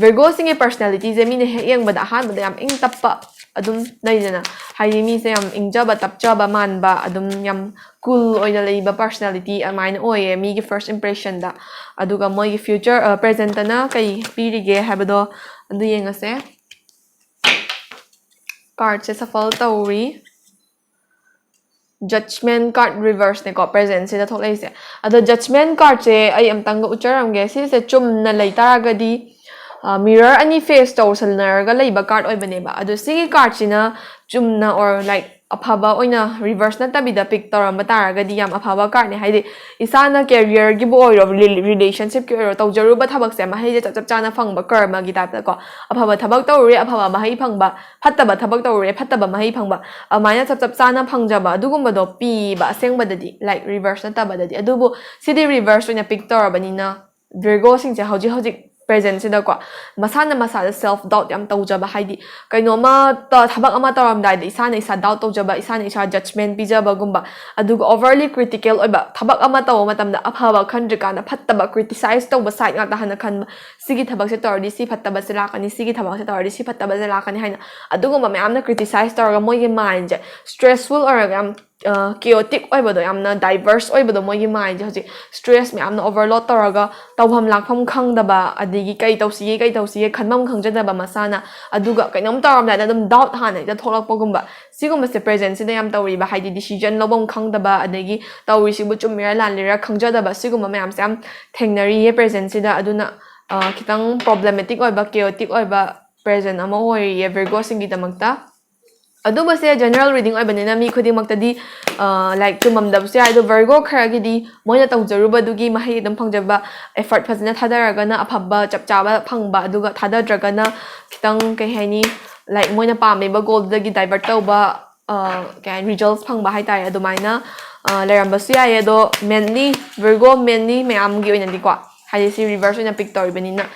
Virgoꯁꯤꯡꯒꯤ personalityꯁꯦ ꯃꯤꯅ ꯍꯦꯛ ꯌꯦꯡꯕꯗ ꯑꯍꯥꯟꯕꯗ ꯌꯥꯝ ꯏꯪ ꯇꯞꯄ ꯑꯗꯨꯝ ꯂꯩꯗꯅ, ꯍꯥꯏꯗꯤ ꯃꯤꯁꯦ ꯌꯥꯝ ꯏꯪꯖꯕ ꯇꯞꯆꯕ ꯃꯥꯟꯕ, ꯑꯗꯨꯝ ꯌꯥꯝ cool ꯑꯣꯏꯅ ꯂꯩꯕ personality ꯑꯗꯨꯃꯥꯏꯅ ꯑꯣꯏꯌꯦ ꯃꯤꯒꯤ first impressionꯗ꯫ ꯑꯗꯨꯒ ꯃꯣꯏꯒꯤ future, presentꯇꯅ ꯀꯩ ꯄꯤꯔꯤꯒꯦ ꯍꯥꯏꯕꯗꯣ ꯑꯗꯨ ꯌꯦꯡꯉꯁꯦ꯫ Cardꯁꯦ shuffle ꯇꯧꯔꯤ꯫ Judgment card reverseꯅꯦꯀꯣ presentꯁꯤꯗ ꯊꯣꯛꯂꯛꯏꯁꯦ꯫ ꯑꯗꯣ Judgment cardꯁꯦ ꯑꯩ ꯑꯝꯇꯪꯒ ꯎꯠꯆꯔꯝꯒꯦ꯫ ꯁꯤꯁꯦ ꯆꯨꯝꯅ ꯂꯩ ꯇꯥꯔꯒꯗꯤ mirror ꯑꯅꯤ face ꯇꯧꯁꯟꯅꯔꯒ ꯂꯩꯕ card ꯑꯣꯏꯕꯅꯦꯕ꯫ ꯑꯗꯣ ꯁꯤꯒꯤ cardꯁꯤꯅ ꯆꯨꯝꯅ or like ꯑꯐꯕ ꯑꯣꯏꯅ reverse ꯅꯠꯇꯕꯤꯗ pick ꯇꯧꯔꯝꯕ ꯇꯥꯔꯒꯗꯤ ꯌꯥꯝ ꯑꯐꯕ cardꯅꯦ꯫ ꯍꯥꯏꯗꯤ ꯏꯁꯥꯅ careerꯒꯤꯕꯨ ꯑꯣꯏꯔꯣ, relationshipꯀꯤ ꯑꯣꯏꯔꯣ, ꯇꯧꯖꯔꯨꯕ ꯊꯕꯛꯁꯦ ꯃꯍꯩꯁꯦ ꯆꯞ ꯆꯞ ꯆꯥꯅ ꯐꯪꯕ, karmaꯒꯤ typeꯇꯀꯣ꯫ ꯑꯐꯕ ꯊꯕꯛ ꯇꯧꯔꯨꯔꯦ, ꯑꯐꯕ ꯃꯍꯩ ꯐꯪꯕ, ꯐꯠꯇꯕ ꯊꯕꯛ ꯇꯧꯔꯨꯔꯦ, ꯐꯠꯇꯕ ꯃꯍꯩ ꯐꯪꯕ, ꯑꯗꯨꯃꯥꯏꯅ ꯆꯞ ꯆꯞ ꯆꯥꯅ ꯐꯪꯖꯕ ꯑꯗꯨꯒꯨꯝꯕꯗꯣ ꯄꯤꯕ ꯑꯁꯦꯡꯕꯗꯗꯤ, like reverse ꯅꯠꯇꯕꯗꯗꯤ꯫ ꯑꯗꯨꯕꯨ ꯁꯤꯗꯤ reverse ꯑꯣꯏꯅ pick ꯇꯧꯔꯕꯅꯤꯅ Virgoꯁꯤꯡꯁꯦ ꯍꯧꯖꯤꯛ ꯍꯧꯖꯤꯛ presentꯁꯤꯗꯀꯣ ꯃꯁꯥꯅ ꯃꯁꯥꯗ self doubt ꯌꯥꯝ ꯇꯧꯖꯕ, ꯍꯥꯏꯗꯤ ꯀꯩꯅꯣꯝꯃ ꯊꯕꯛ ꯑꯃ ꯇꯧꯔꯝꯗꯥꯏꯗ ꯏꯁꯥꯅ ꯏꯁꯥ doubt ꯇꯧꯖꯕ, ꯏꯁꯥꯅ ꯏꯁꯥ judgment ꯄꯤꯖꯕꯒꯨꯝꯕ, ꯑꯗꯨꯒ overly critical ꯑꯣꯏꯕ, ꯊꯕꯛ ꯑꯃ ꯇꯧꯕ ꯃꯇꯝꯗ ꯑꯐꯕ ꯈꯟꯗ꯭ꯔꯤꯀꯥꯟꯗ ꯐꯠꯇꯕ criticize ꯇꯧꯕ side ꯉꯥꯛꯇ ꯍꯥꯟꯅ ꯈꯟꯕ, ꯁꯤꯒꯤ ꯊꯕꯛꯁꯦ ꯇꯧꯔꯗꯤ ꯁꯤ ꯐꯠꯇꯕꯁꯦ ꯂꯥꯛꯀꯅꯤ, ꯁꯤꯒꯤ ꯊꯕꯛꯁꯦ ꯇꯧꯔꯗꯤ ꯁꯤ ꯐꯠꯇꯕꯁꯦ ꯂꯥꯛꯀꯅꯤ ꯍꯥꯏꯅ ꯑꯗꯨꯒꯨꯝꯕ ꯃꯌꯥꯝꯅ criticize ꯇꯧꯔꯒ ꯃꯣꯏꯒꯤ mindꯁꯦ stressful ꯑꯣꯏꯔꯒ ꯌꯥꯝ chaotic ꯑꯣꯏꯕꯗꯣ, ꯌꯥꯝꯅ diverse ꯑꯣꯏꯕꯗꯣ, ꯃꯣꯏꯒꯤ mindꯁꯦ ꯍꯧꯖꯤꯛ stress ꯃꯌꯥꯝꯅ overload ꯇꯧꯔꯒ ꯇꯧꯐꯝ ꯂꯥꯛꯐꯝ ꯈꯪꯗꯕ, ꯑꯗꯒꯤ ꯀꯩ ꯇꯧꯁꯤꯒꯦ ꯀꯩ ꯇꯧꯁꯤꯒꯦ ꯈꯟꯐꯝ ꯈꯪꯖꯗꯕ ꯃꯁꯥꯅ, ꯑꯗꯨꯒ ꯀꯩꯅꯣꯝ ꯇꯧꯔꯝꯗꯥꯏꯗ ꯑꯗꯨꯝ doubt ꯍꯥꯟꯅ ꯍꯦꯛꯇ ꯊꯣꯛꯂꯛꯄꯒꯨꯝꯕ, ꯁꯤꯒꯨꯝꯕꯁꯦ presentꯁꯤꯗ ꯌꯥꯝ ꯇꯧꯔꯤꯕ, ꯍꯥꯏꯗꯤ decision ꯂꯧꯐꯝ ꯈꯪꯗꯕ, ꯑꯗꯒꯤ ꯇꯧꯔꯤꯁꯤꯕꯨ ꯆꯨꯝꯃꯤꯔꯥ ꯂꯥꯜꯂꯤꯔꯥ ꯈꯪꯖꯗꯕ, ꯁꯤꯒꯨꯝꯕ ꯃꯌꯥꯝꯁꯦ ꯌꯥꯝ ꯊꯦꯡꯅꯔꯤꯌꯦ presentꯁꯤꯗ꯫ ꯑꯗꯨꯅ ꯈꯤꯇꯪ problematic ꯑꯣꯏꯕ, chaotic ꯑꯣꯏꯕ present ꯑꯃ ꯑꯣꯏꯔꯤꯌꯦ Virgoꯁꯤꯡꯒꯤꯗꯃꯛꯇ꯫ ꯑꯗꯨꯝꯕꯁꯦ general reading ꯑꯣꯏꯕꯅꯤꯅ ꯃꯤ ꯈꯨꯗꯤꯡꯃꯛꯇꯗꯤ ꯂꯥꯏꯛ ꯆꯨꯝꯃꯝꯗꯕꯁꯨ ꯌꯥꯏ꯫ ꯑꯗꯣ Virgo ꯈꯔꯒꯤꯗꯤ ꯃꯣꯏꯅ ꯇꯧꯖꯔꯨꯕꯗꯨꯒꯤ ꯃꯍꯩ ꯑꯗꯨꯝ ꯐꯪꯖꯕ, effort ꯐꯖꯅ ꯊꯥꯗꯔꯒꯅ ꯑꯐꯕ ꯆꯞ ꯆꯥꯕ ꯐꯪꯕ, ꯑꯗꯨꯒ ꯊꯥꯗꯗ꯭ꯔꯒꯅ ꯈꯤꯇꯪ ꯀꯩ ꯍꯥꯏꯅꯤ, ꯂꯥꯏꯛ ꯃꯣꯏꯅ ꯄꯥꯝꯃꯤꯕ goalꯗꯨꯗꯒꯤ divert ꯇꯧꯕ, ꯀꯩ ꯍꯥꯏꯅꯤ, results ꯐꯪꯕ ꯍꯥꯏꯇꯥꯔꯦ꯫ ꯑꯗꯨꯃꯥꯏꯅ ꯂꯩꯔꯝꯕꯁꯨ ꯌꯥꯏꯌꯦ꯫ ꯑꯗꯣ mainly Virgo, mainly ꯃꯌꯥꯝꯒꯤ ꯑꯣꯏꯅꯗꯤꯀꯣ, ꯍꯥꯏꯗꯤ ꯁꯤ reverse ꯑꯣꯏꯅ pick ꯇꯧꯔꯤꯕꯅꯤꯅ,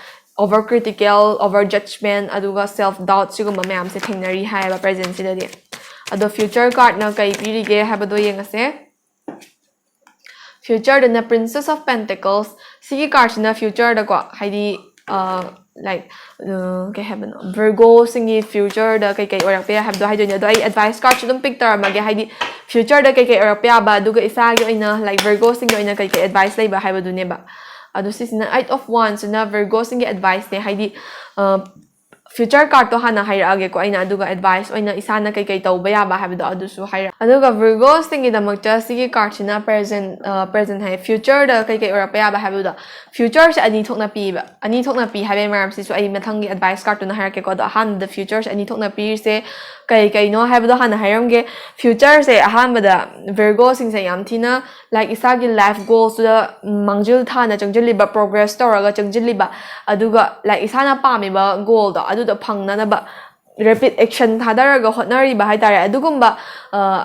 over critical, over judgment, ꯑꯗꯨꯒ self doubt, ꯁꯤꯒꯨꯝꯕ ꯃꯌꯥꯝꯁꯦ ꯊꯦꯡꯅꯔꯤ ꯍꯥꯏꯌꯦꯕ presentꯁꯤꯗꯗꯤ꯫ ꯑꯗꯣ future cardꯅ ꯀꯩ ꯄꯤꯔꯤꯒꯦ ꯍꯥꯏꯕꯗꯣ ꯌꯦꯡꯉꯁꯦ꯫ Futureꯗꯅ Princess of Pentacles꯫ ꯁꯤꯒꯤ cardꯁꯤꯅ futureꯗꯀꯣ, ꯍꯥꯏꯗꯤ ꯂꯥꯏꯛ ꯀꯩ ꯍꯥꯏꯕꯅꯣ, Virgoꯁꯤꯡꯒꯤ futureꯗ ꯀꯩꯀꯩ ꯑꯣꯏꯔꯛꯄ ꯌꯥꯏ ꯍꯥꯏꯕꯗꯣ ꯍꯥꯏꯗꯣꯏꯅꯦ꯫ ꯑꯗꯣ ꯑꯩ advice cardꯁꯨ ꯑꯗꯨꯝ pick ꯇꯧꯔꯝꯃꯒꯦ, ꯍꯥꯏꯗꯤ futureꯗ ꯀꯩꯀꯩ ꯑꯣꯏꯔꯛꯄ ꯌꯥꯕ, ꯑꯗꯨꯒ ꯏꯁꯥꯒꯤ ꯑꯣꯏꯅ ꯂꯥꯏꯛ Virgoꯁꯤꯡꯒꯤ ꯑꯣꯏꯅ ꯀꯩꯀꯩ advice ꯂꯩꯕ ꯍꯥꯏꯕꯗꯨꯅꯦꯕ꯫ ꯑꯗꯣ ꯁꯤꯁꯤꯅ Eight of Wandsꯁꯤꯅ Virgoꯁꯤꯡꯒꯤ adviceꯅꯦ, ꯍꯥꯏꯗꯤ future cardꯇꯣ ꯍꯥꯟꯅ ꯍꯥꯏꯔꯛꯑꯒꯦꯀꯣ ꯑꯩꯅ, ꯑꯗꯨꯒ advice ꯑꯣꯏꯅ ꯏꯁꯥꯅ ꯀꯩꯀꯩ ꯇꯧꯕ ꯌꯥꯕ ꯍꯥꯏꯕꯗꯣ ꯑꯗꯨꯁꯨ ꯍꯥꯏꯔꯛꯑꯒꯦ꯫ ꯑꯗꯨꯒ Virgoꯁꯤꯡꯒꯤꯗꯃꯛꯇ ꯁꯤꯒꯤ cardꯁꯤꯅ present, present ꯍꯥꯏ, futureꯗ ꯀꯩꯀꯩ ꯑꯣꯏꯔꯛꯄ ꯌꯥꯕ ꯍꯥꯏꯕꯗꯣ, futureꯁꯦ ꯑꯅꯤ ꯊꯣꯛꯅ ꯄꯤꯕ꯫ ꯑꯅꯤ ꯊꯣꯛꯅ ꯄꯤ ꯍꯥꯏꯕꯒꯤ ꯃꯔꯝꯁꯤꯁꯨ ꯑꯩ ꯃꯊꯪꯒꯤ advice cardꯇꯨꯅ ꯍꯥꯏꯔꯛꯀꯦꯀꯣ꯫ ꯑꯗꯣ ꯑꯍꯥꯟꯕꯗ futureꯁꯦ ꯑꯅꯤ ꯊꯣꯛꯅ ꯄꯤꯔꯤꯁꯦ ꯀꯩ ꯀꯩꯅꯣ ꯍꯥꯏꯕꯗꯣ ꯍꯥꯟꯅ ꯍꯥꯏꯔꯝꯒꯦ꯫ Futureꯁꯦ ꯑꯍꯥꯟꯕꯗ Virgoꯁꯤꯡꯁꯦ ꯌꯥꯝ ꯊꯤꯅ ꯂꯥꯏꯛ ꯏꯁꯥꯒꯤ life goalsꯇꯨꯗ ꯃꯥꯡꯖꯤꯜ ꯊꯥꯅ ꯆꯪꯁꯤꯜꯂꯤꯕ, progress ꯇꯧꯔꯒ ꯆꯪꯁꯤꯜꯂꯤꯕ, ꯑꯗꯨꯒ ꯂꯥꯏꯛ ꯏꯁꯥꯅ ꯄꯥꯝꯃꯤꯕ goalꯗꯣ ꯑꯗꯨꯗꯣ ꯐꯪꯅꯅꯕ rapid action ꯊꯥꯗꯔꯒ ꯍꯣꯠꯅꯔꯤꯕ ꯍꯥꯏꯇꯥꯔꯦ꯫ ꯑꯗꯨꯒꯨꯝꯕ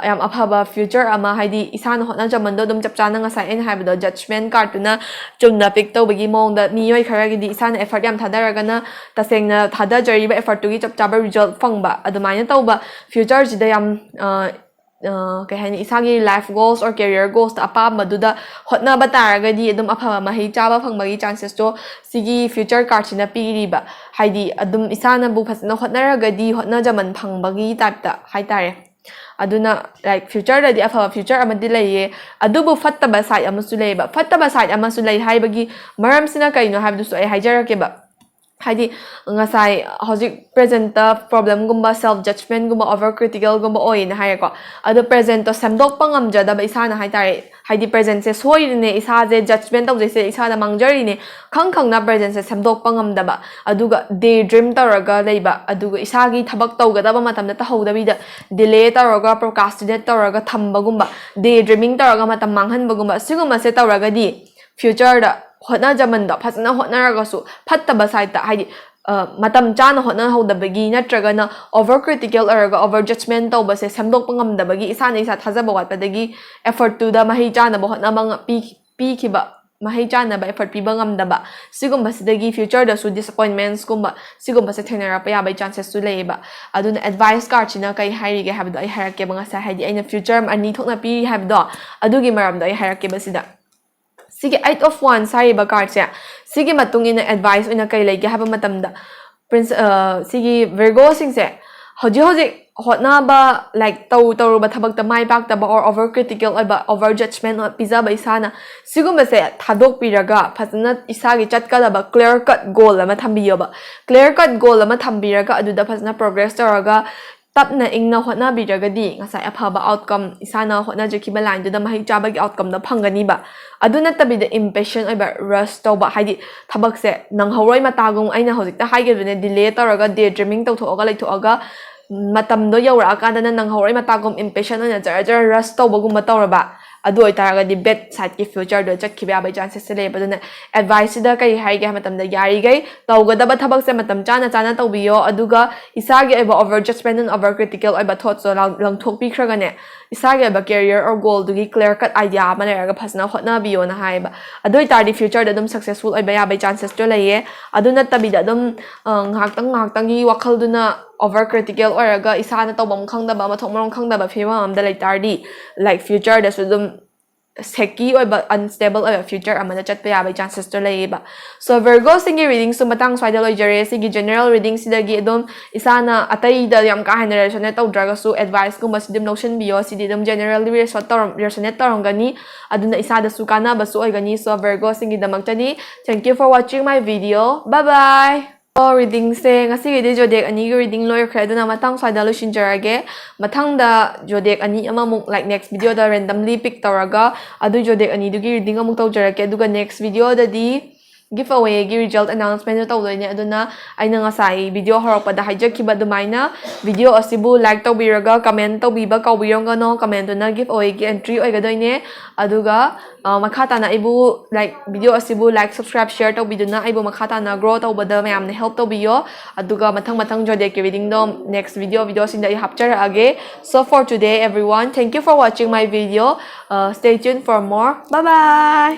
ꯌꯥꯝ ꯑꯐꯕ future ꯑꯃ, ꯍꯥꯏꯗꯤ ꯏꯁꯥꯅ ꯍꯣꯠꯅꯖꯃꯟꯗꯣ ꯑꯗꯨꯝ ꯆꯞ ꯆꯥꯅ ꯉꯁꯥꯏ ꯑꯩꯅ ꯍꯥꯏꯕꯗꯣ judgment cardꯇꯨꯅ ꯆꯨꯝꯅ pick ꯇꯧꯕꯒꯤ ꯃꯑꯣꯡꯗ, ꯃꯤꯑꯣꯏ ꯈꯔꯒꯤꯗꯤ ꯏꯁꯥꯅ effort ꯌꯥꯝ ꯊꯥꯗꯔꯒꯅ ꯇꯁꯦꯡꯅ ꯊꯥꯗꯖꯔꯤꯕ effortꯇꯨꯒꯤ ꯆꯞ ꯆꯥꯕ result ꯐꯪꯕ, ꯑꯗꯨꯃꯥꯏꯅ ꯇꯧꯕ futureꯁꯤꯗ ꯌꯥꯝ ꯀꯩ ꯍꯥꯏꯅꯤ, ꯏꯁꯥꯒꯤ life goals or career goalsꯇ ꯑꯄꯥꯝꯕꯗꯨꯗ ꯍꯣꯠꯅꯕ ꯇꯥꯔꯒꯗꯤ ꯑꯗꯨꯝ ꯑꯐꯕ ꯃꯍꯩ ꯆꯥꯕ ꯐꯪꯕꯒꯤ chancesꯇꯣ ꯁꯤꯒꯤ future cardꯁꯤꯅ ꯄꯤꯔꯤꯕ꯫ ꯍꯥꯏꯗꯤ ꯑꯗꯨꯝ ꯏꯁꯥꯅꯕꯨ ꯐꯖꯅ ꯍꯣꯠꯅꯔꯒꯗꯤ ꯍꯣꯠꯅꯖꯃꯟ ꯐꯪꯕꯒꯤ typeꯇ ꯍꯥꯏꯇꯥꯔꯦ꯫ ꯑꯗꯨꯅ ꯂꯥꯏꯛ futureꯗꯗꯤ ꯑꯐꯕ future ꯑꯃꯗꯤ ꯂꯩꯌꯦ, ꯑꯗꯨꯕꯨ ꯐꯠꯇꯕ side ꯑꯃꯁꯨ ꯂꯩꯌꯦꯕ꯫ ꯐꯠꯇꯕ side ꯑꯃꯁꯨ ꯂꯩ ꯍꯥꯏꯕꯒꯤ ꯃꯔꯝꯁꯤꯅ ꯀꯩꯅꯣ ꯍꯥꯏꯕꯗꯨꯁꯨ ꯑꯩ ꯍꯥꯏꯖꯔꯛꯀꯦꯕ꯫ ꯍꯥꯏꯗꯤ ꯉꯁꯥꯏ ꯍꯧꯖꯤꯛ presentꯇ problemꯒꯨꯝꯕ, self judgmentꯒꯨꯝꯕ, over criticalꯒꯨꯝꯕ ꯑꯣꯏꯌꯦꯅ ꯍꯥꯏꯔꯦꯀꯣ꯫ ꯑꯗꯣ presentꯇꯣ ꯁꯦꯝꯗꯣꯛꯄ ꯉꯝꯖꯗꯕ ꯏꯁꯥꯅ ꯍꯥꯏꯇꯥꯔꯦ, ꯍꯥꯏꯗꯤ presentꯁꯦ ꯁꯣꯏꯔꯤꯅꯦ, ꯏꯁꯥꯁꯦ judgment ꯇꯧꯖꯩꯁꯦ ꯏꯁꯥꯗ ꯃꯥꯡꯖꯔꯤꯅꯦ, ꯈꯪ ꯈꯪꯅ presentꯁꯦ ꯁꯦꯝꯗꯣꯛꯄ ꯉꯝꯗꯕ, ꯑꯗꯨꯒ daydream ꯇꯧꯔꯒ ꯂꯩꯕ, ꯑꯗꯨꯒ ꯏꯁꯥꯒꯤ ꯊꯕꯛ ꯇꯧꯒꯗꯕ ꯃꯇꯝꯗ ꯇꯧꯍꯧꯗꯕꯤꯗ delay ꯇꯧꯔꯒ, procrastinate ꯇꯧꯔꯒ ꯊꯝꯕꯒꯨꯝꯕ, daydreaming ꯇꯧꯔꯒ ꯃꯇꯝ ꯃꯥꯡꯍꯟꯕꯒꯨꯝꯕ, ꯁꯤꯒꯨꯝꯕꯁꯦ ꯇꯧꯔꯒꯗꯤ futureꯗ ꯍꯣꯠꯅꯖꯃꯟꯗꯣ ꯐꯖꯅ ꯍꯣꯠꯅꯔꯒꯁꯨ ꯐꯠꯇꯕ sideꯇ, ꯍꯥꯏꯗꯤ ꯃꯇꯝ ꯆꯥꯅ ꯍꯣꯠꯅꯍꯧꯗꯕꯒꯤ ꯅꯠꯇ꯭ꯔꯒꯅ over critical ꯑꯣꯏꯔꯒ over judgment ꯇꯧꯕꯁꯦ ꯁꯦꯝꯗꯣꯛꯄ ꯉꯝꯗꯕꯒꯤ, ꯏꯁꯥꯅ ꯏꯁꯥ ꯊꯥꯖꯕ ꯋꯥꯠꯄꯗꯒꯤ effortꯇꯨꯗ ꯃꯍꯩ ꯆꯥꯅꯕ ꯍꯣꯠꯅꯕ ꯄꯤꯈꯤꯕ, ꯃꯍꯩ ꯆꯥꯅꯕ effort ꯄꯤꯕ ꯉꯝꯗꯕ, ꯁꯤꯒꯨꯝꯕꯁꯤꯗꯒꯤ futureꯗꯁꯨ disappointmentsꯀꯨꯝꯕ ꯁꯤꯒꯨꯝꯕꯁꯦ ꯊꯦꯡꯅꯔꯛꯄ ꯌꯥꯕꯒꯤ chances ꯁꯨ ꯂꯩꯌꯦꯕ꯫ ꯑꯗꯨꯅ advice cardꯁꯤꯅ ꯀꯩ ꯍꯥꯏꯔꯤꯒꯦ ꯍꯥꯏꯕꯗꯣ ꯑꯩ ꯍꯥꯏꯔꯛꯀꯦꯕ꯫ ꯉꯁꯥꯏ ꯍꯥꯏꯗꯤ ꯑꯩꯅ future ꯑꯅꯤ ꯊꯣꯛꯅ ꯄꯤꯔꯤ ꯍꯥꯏꯕꯗꯣ, ꯑꯗꯨꯒꯤ ꯃꯔꯝꯗꯣ ꯑꯩ ꯍꯥꯏꯔꯛꯀꯦꯕ ꯁꯤꯗ꯫ ꯁꯤꯒꯤ Eight of Wands ꯍꯥꯏꯔꯤꯕ cardꯁꯦ, ꯁꯤꯒꯤ ꯃꯇꯨꯡ ꯏꯟꯅ advice ꯑꯣꯏꯅ ꯀꯩ ꯂꯩꯒꯦ ꯍꯥꯏꯕ ꯃꯇꯝꯗ, ꯄ꯭ꯔꯤꯟꯁ ꯁꯤꯒꯤ Virgoꯁꯤꯡꯁꯦ ꯍꯧꯖꯤꯛ ꯍꯧꯖꯤꯛ ꯍꯣꯠꯅꯕ, like, ꯇꯧ ꯇꯧꯔꯨꯕ ꯊꯕꯛꯇ ꯃꯥꯏ ꯄꯥꯛꯇꯕ or over critical ꯑꯣꯏꯕ, over judgment ꯄꯤꯖꯕ ꯏꯁꯥꯅ, ꯁꯤꯒꯨꯝꯕꯁꯦ ꯊꯥꯗꯣꯛꯄꯤꯔꯒ ꯐꯖꯅ ꯏꯁꯥꯒꯤ ꯆꯠꯀꯗꯕ clear cut goal ꯑꯃ ꯊꯝꯕꯤꯌꯣꯕ꯫ Clear cut goal ꯑꯃ ꯊꯝꯕꯤꯔꯒ ꯑꯗꯨꯗ ꯐꯖꯅ progress ꯇꯧꯔꯒ ꯇꯞꯅ ꯏꯪꯅ ꯍꯣꯠꯅꯕꯤꯔꯒꯗꯤ ꯉꯁꯥꯏ ꯑꯐꯕ outcome, ꯏꯁꯥꯅ ꯍꯣꯠꯅꯖꯈꯤꯕ lineꯗꯨꯗ ꯃꯍꯩ ꯆꯥꯕꯒꯤ outcomeꯗꯣ ꯐꯪꯒꯅꯤꯕ꯫ ꯑꯗꯨ ꯅꯠꯇꯕꯤꯗ impatient ꯑꯣꯏꯕ, rush ꯇꯧꯕ, ꯍꯥꯏꯗꯤ ꯊꯕꯛꯁꯦ ꯅꯪꯍꯧꯔꯣꯏ ꯃꯇꯥꯒꯨꯝ, ꯑꯩꯅ ꯍꯧꯖꯤꯛꯇ ꯍꯥꯏꯈꯤꯕꯗꯨꯅꯦ, delay ꯇꯧꯔꯒ, daydreaming ꯇꯧꯊꯣꯛꯑꯒ ꯂꯩꯊꯣꯛꯑꯒ ꯃꯇꯝꯗꯣ ꯌꯧꯔꯛꯑꯀꯥꯟꯗꯅ ꯅꯪꯍꯧꯔꯣꯏ ꯃꯇꯥꯒꯨꯝ impatient ꯑꯣꯏꯅ ꯖꯔ ꯖꯔ rush ꯇꯧꯕꯒꯨꯝꯕ ꯇꯧꯔꯕ, ꯑꯗꯨ ꯑꯣꯏꯇꯥꯔꯒꯗꯤ bad sideꯀꯤ futureꯗ ꯆꯠꯈꯤꯕ ꯌꯥꯕꯒꯤ chancesꯁꯦ ꯂꯩꯌꯦꯕ꯫ ꯑꯗꯨꯅ adviceꯁꯤꯗ ꯀꯔꯤ ꯍꯥꯏꯒꯦ ꯍꯥꯏꯕ ꯃꯇꯝꯗ, ꯌꯥꯔꯤꯈꯩ ꯇꯧꯒꯗꯕ ꯊꯕꯛꯁꯦ ꯃꯇꯝ ꯆꯥꯅ ꯆꯥꯅ ꯇꯧꯕꯤꯌꯣ, ꯑꯗꯨꯒ ꯏꯁꯥꯒꯤ ꯑꯣꯏꯕ over judgment and over critical ꯑꯣꯏꯕ thoughtsꯇꯣ ꯂꯪꯊꯣꯛꯄꯤꯈ꯭ꯔꯒꯅꯦ, ꯏꯁꯥꯒꯤ ꯑꯣꯏꯕ career or goalꯗꯨꯒꯤ clear cut idea ꯑꯃ ꯂꯩꯔꯒ ꯐꯖꯅ ꯍꯣꯠꯅꯕꯤꯌꯣꯅ ꯍꯥꯏꯌꯦꯕ꯫ ꯑꯗꯨ ꯑꯣꯏꯇꯥꯔꯗꯤ futureꯗ ꯑꯗꯨꯝ successful ꯑꯣꯏꯕ ꯌꯥꯕꯒꯤ chancesꯇꯣ ꯂꯩꯌꯦ꯫ ꯑꯗꯨ ꯅꯠꯇꯕꯤꯗ ꯑꯗꯨꯝ ꯉꯥꯏꯍꯥꯛꯇꯪ ꯉꯥꯏꯍꯥꯛꯇꯪꯒꯤ ꯋꯥꯈꯜꯗꯨꯅ over critical ꯑꯣꯏꯔꯒ ꯏꯁꯥꯅ ꯇꯧꯐꯝ ꯈꯪꯗꯕ, ꯃꯊꯣꯡ ꯃꯔꯝ ꯈꯪꯗꯕ ꯐꯤꯕꯝ ꯑꯃꯗ ꯂꯩꯇꯥꯔꯗꯤ, like, futureꯗꯁꯨ ꯑꯗꯨꯝ shaky ꯑꯣꯏꯕ, unstable ꯑꯣꯏꯕ future ꯑꯃꯗ ꯆꯠꯄ ꯌꯥꯕꯒꯤ chances ꯇꯣ ꯂꯩꯌꯦꯕ꯫ So Virgo ꯁꯤꯡꯒꯤ reading ꯁꯨ ꯃꯇꯥꯡ ꯁ꯭ꯋꯥꯏꯗ ꯂꯣꯏꯖꯔꯦ꯫ ꯁꯤꯒꯤ general reading ꯁꯤꯗꯒꯤ ꯑꯗꯨꯝ ꯏꯁꯥꯅ ꯑꯇꯩꯗ ꯌꯥꯝ ꯀꯥ ꯍꯦꯟꯅ resonate ꯇꯧꯗ꯭ꯔꯒꯁꯨ advice ꯀꯨꯝꯕꯁꯤꯗꯤ ꯑꯗꯨꯝ ꯂꯧꯁꯤꯟꯕꯤꯌꯣ꯫ ꯁꯤꯗꯤ ꯑꯗꯨꯝ generally resonate ꯇꯧꯔꯝ-, resonate ꯇꯧꯔꯝꯒꯅꯤ, ꯑꯗꯨꯅ ꯏꯁꯥꯗꯁꯨ ꯀꯥꯟꯅꯕꯁꯨ ꯑꯣꯏꯒꯅꯤ꯫ So Virgo ꯁꯤꯡꯒꯤꯗꯃꯛꯇꯗꯤ thank you for watching my video. Bye bye. ꯑꯣ, reading ꯁꯦ ꯉꯁꯤꯒꯤꯗꯤ zodiac ꯑꯅꯤꯒꯤ reading ꯂꯣꯏꯈ꯭ꯔꯦ, ꯑꯗꯨꯅ ꯃꯇꯥꯡ ꯁ꯭ꯋꯥꯏꯗ ꯂꯣꯏꯁꯤꯟꯖꯔꯒꯦ꯫ ꯃꯊꯪꯗ zodiac ꯑꯅꯤ ꯑꯃꯃꯨꯛ, like, next video ꯗ randomly pick ꯇꯧꯔꯒ ꯑꯗꯨ zodiac ꯑꯅꯤꯗꯨꯒꯤ reading ꯑꯃꯨꯛ ꯇꯧꯖꯔꯛꯀꯦ꯫ ꯑꯗꯨꯒ next video ꯗꯗꯤ giveaway ꯒꯤ result announcement ꯇꯣ ꯇꯧꯗꯣꯏꯅꯦ꯫ ꯑꯗꯨꯅ ꯑꯩꯅ ꯉꯁꯥꯏ video ꯍꯧꯔꯛꯄꯗ ꯍꯥꯏꯖꯈꯤꯕ ꯑꯗꯨꯃꯥꯏꯅ video ꯑꯁꯤꯕꯨ like ꯇꯧꯕꯤꯔꯒ comment ꯇꯧꯕꯤꯕ ꯀꯥꯎꯕꯤꯔꯝꯒꯅꯣ꯫ Comment ꯇꯨꯅ giveaway ꯒꯤ entry ꯑꯣꯏꯒꯗꯣꯏꯅꯦ꯫ ꯑꯗꯨꯒ ꯑ, ꯃꯈꯥ ꯇꯥꯅ ꯑꯩꯕꯨ, like, video ꯑꯁꯤꯕꯨ like, subscribe, share ꯇꯧꯕꯤꯗꯨꯅ ꯑꯩꯕꯨ ꯃꯈꯥ ꯇꯥꯅ grow ꯇꯧꯕꯗ ꯃꯌꯥꯝꯅ help ꯇꯧꯕꯤꯌꯣ꯫ ꯑꯗꯨꯒ ꯃꯊꯪ ꯃꯊꯪ zodiac ꯀꯤ reading ꯗꯣ next video, video ꯁꯤꯡꯗ ꯑꯩ ꯍꯥꯞꯆꯔꯛꯑꯒꯦ꯫ So for today, everyone, thank you for watching my video. Uh, stay tuned for more. Bye bye.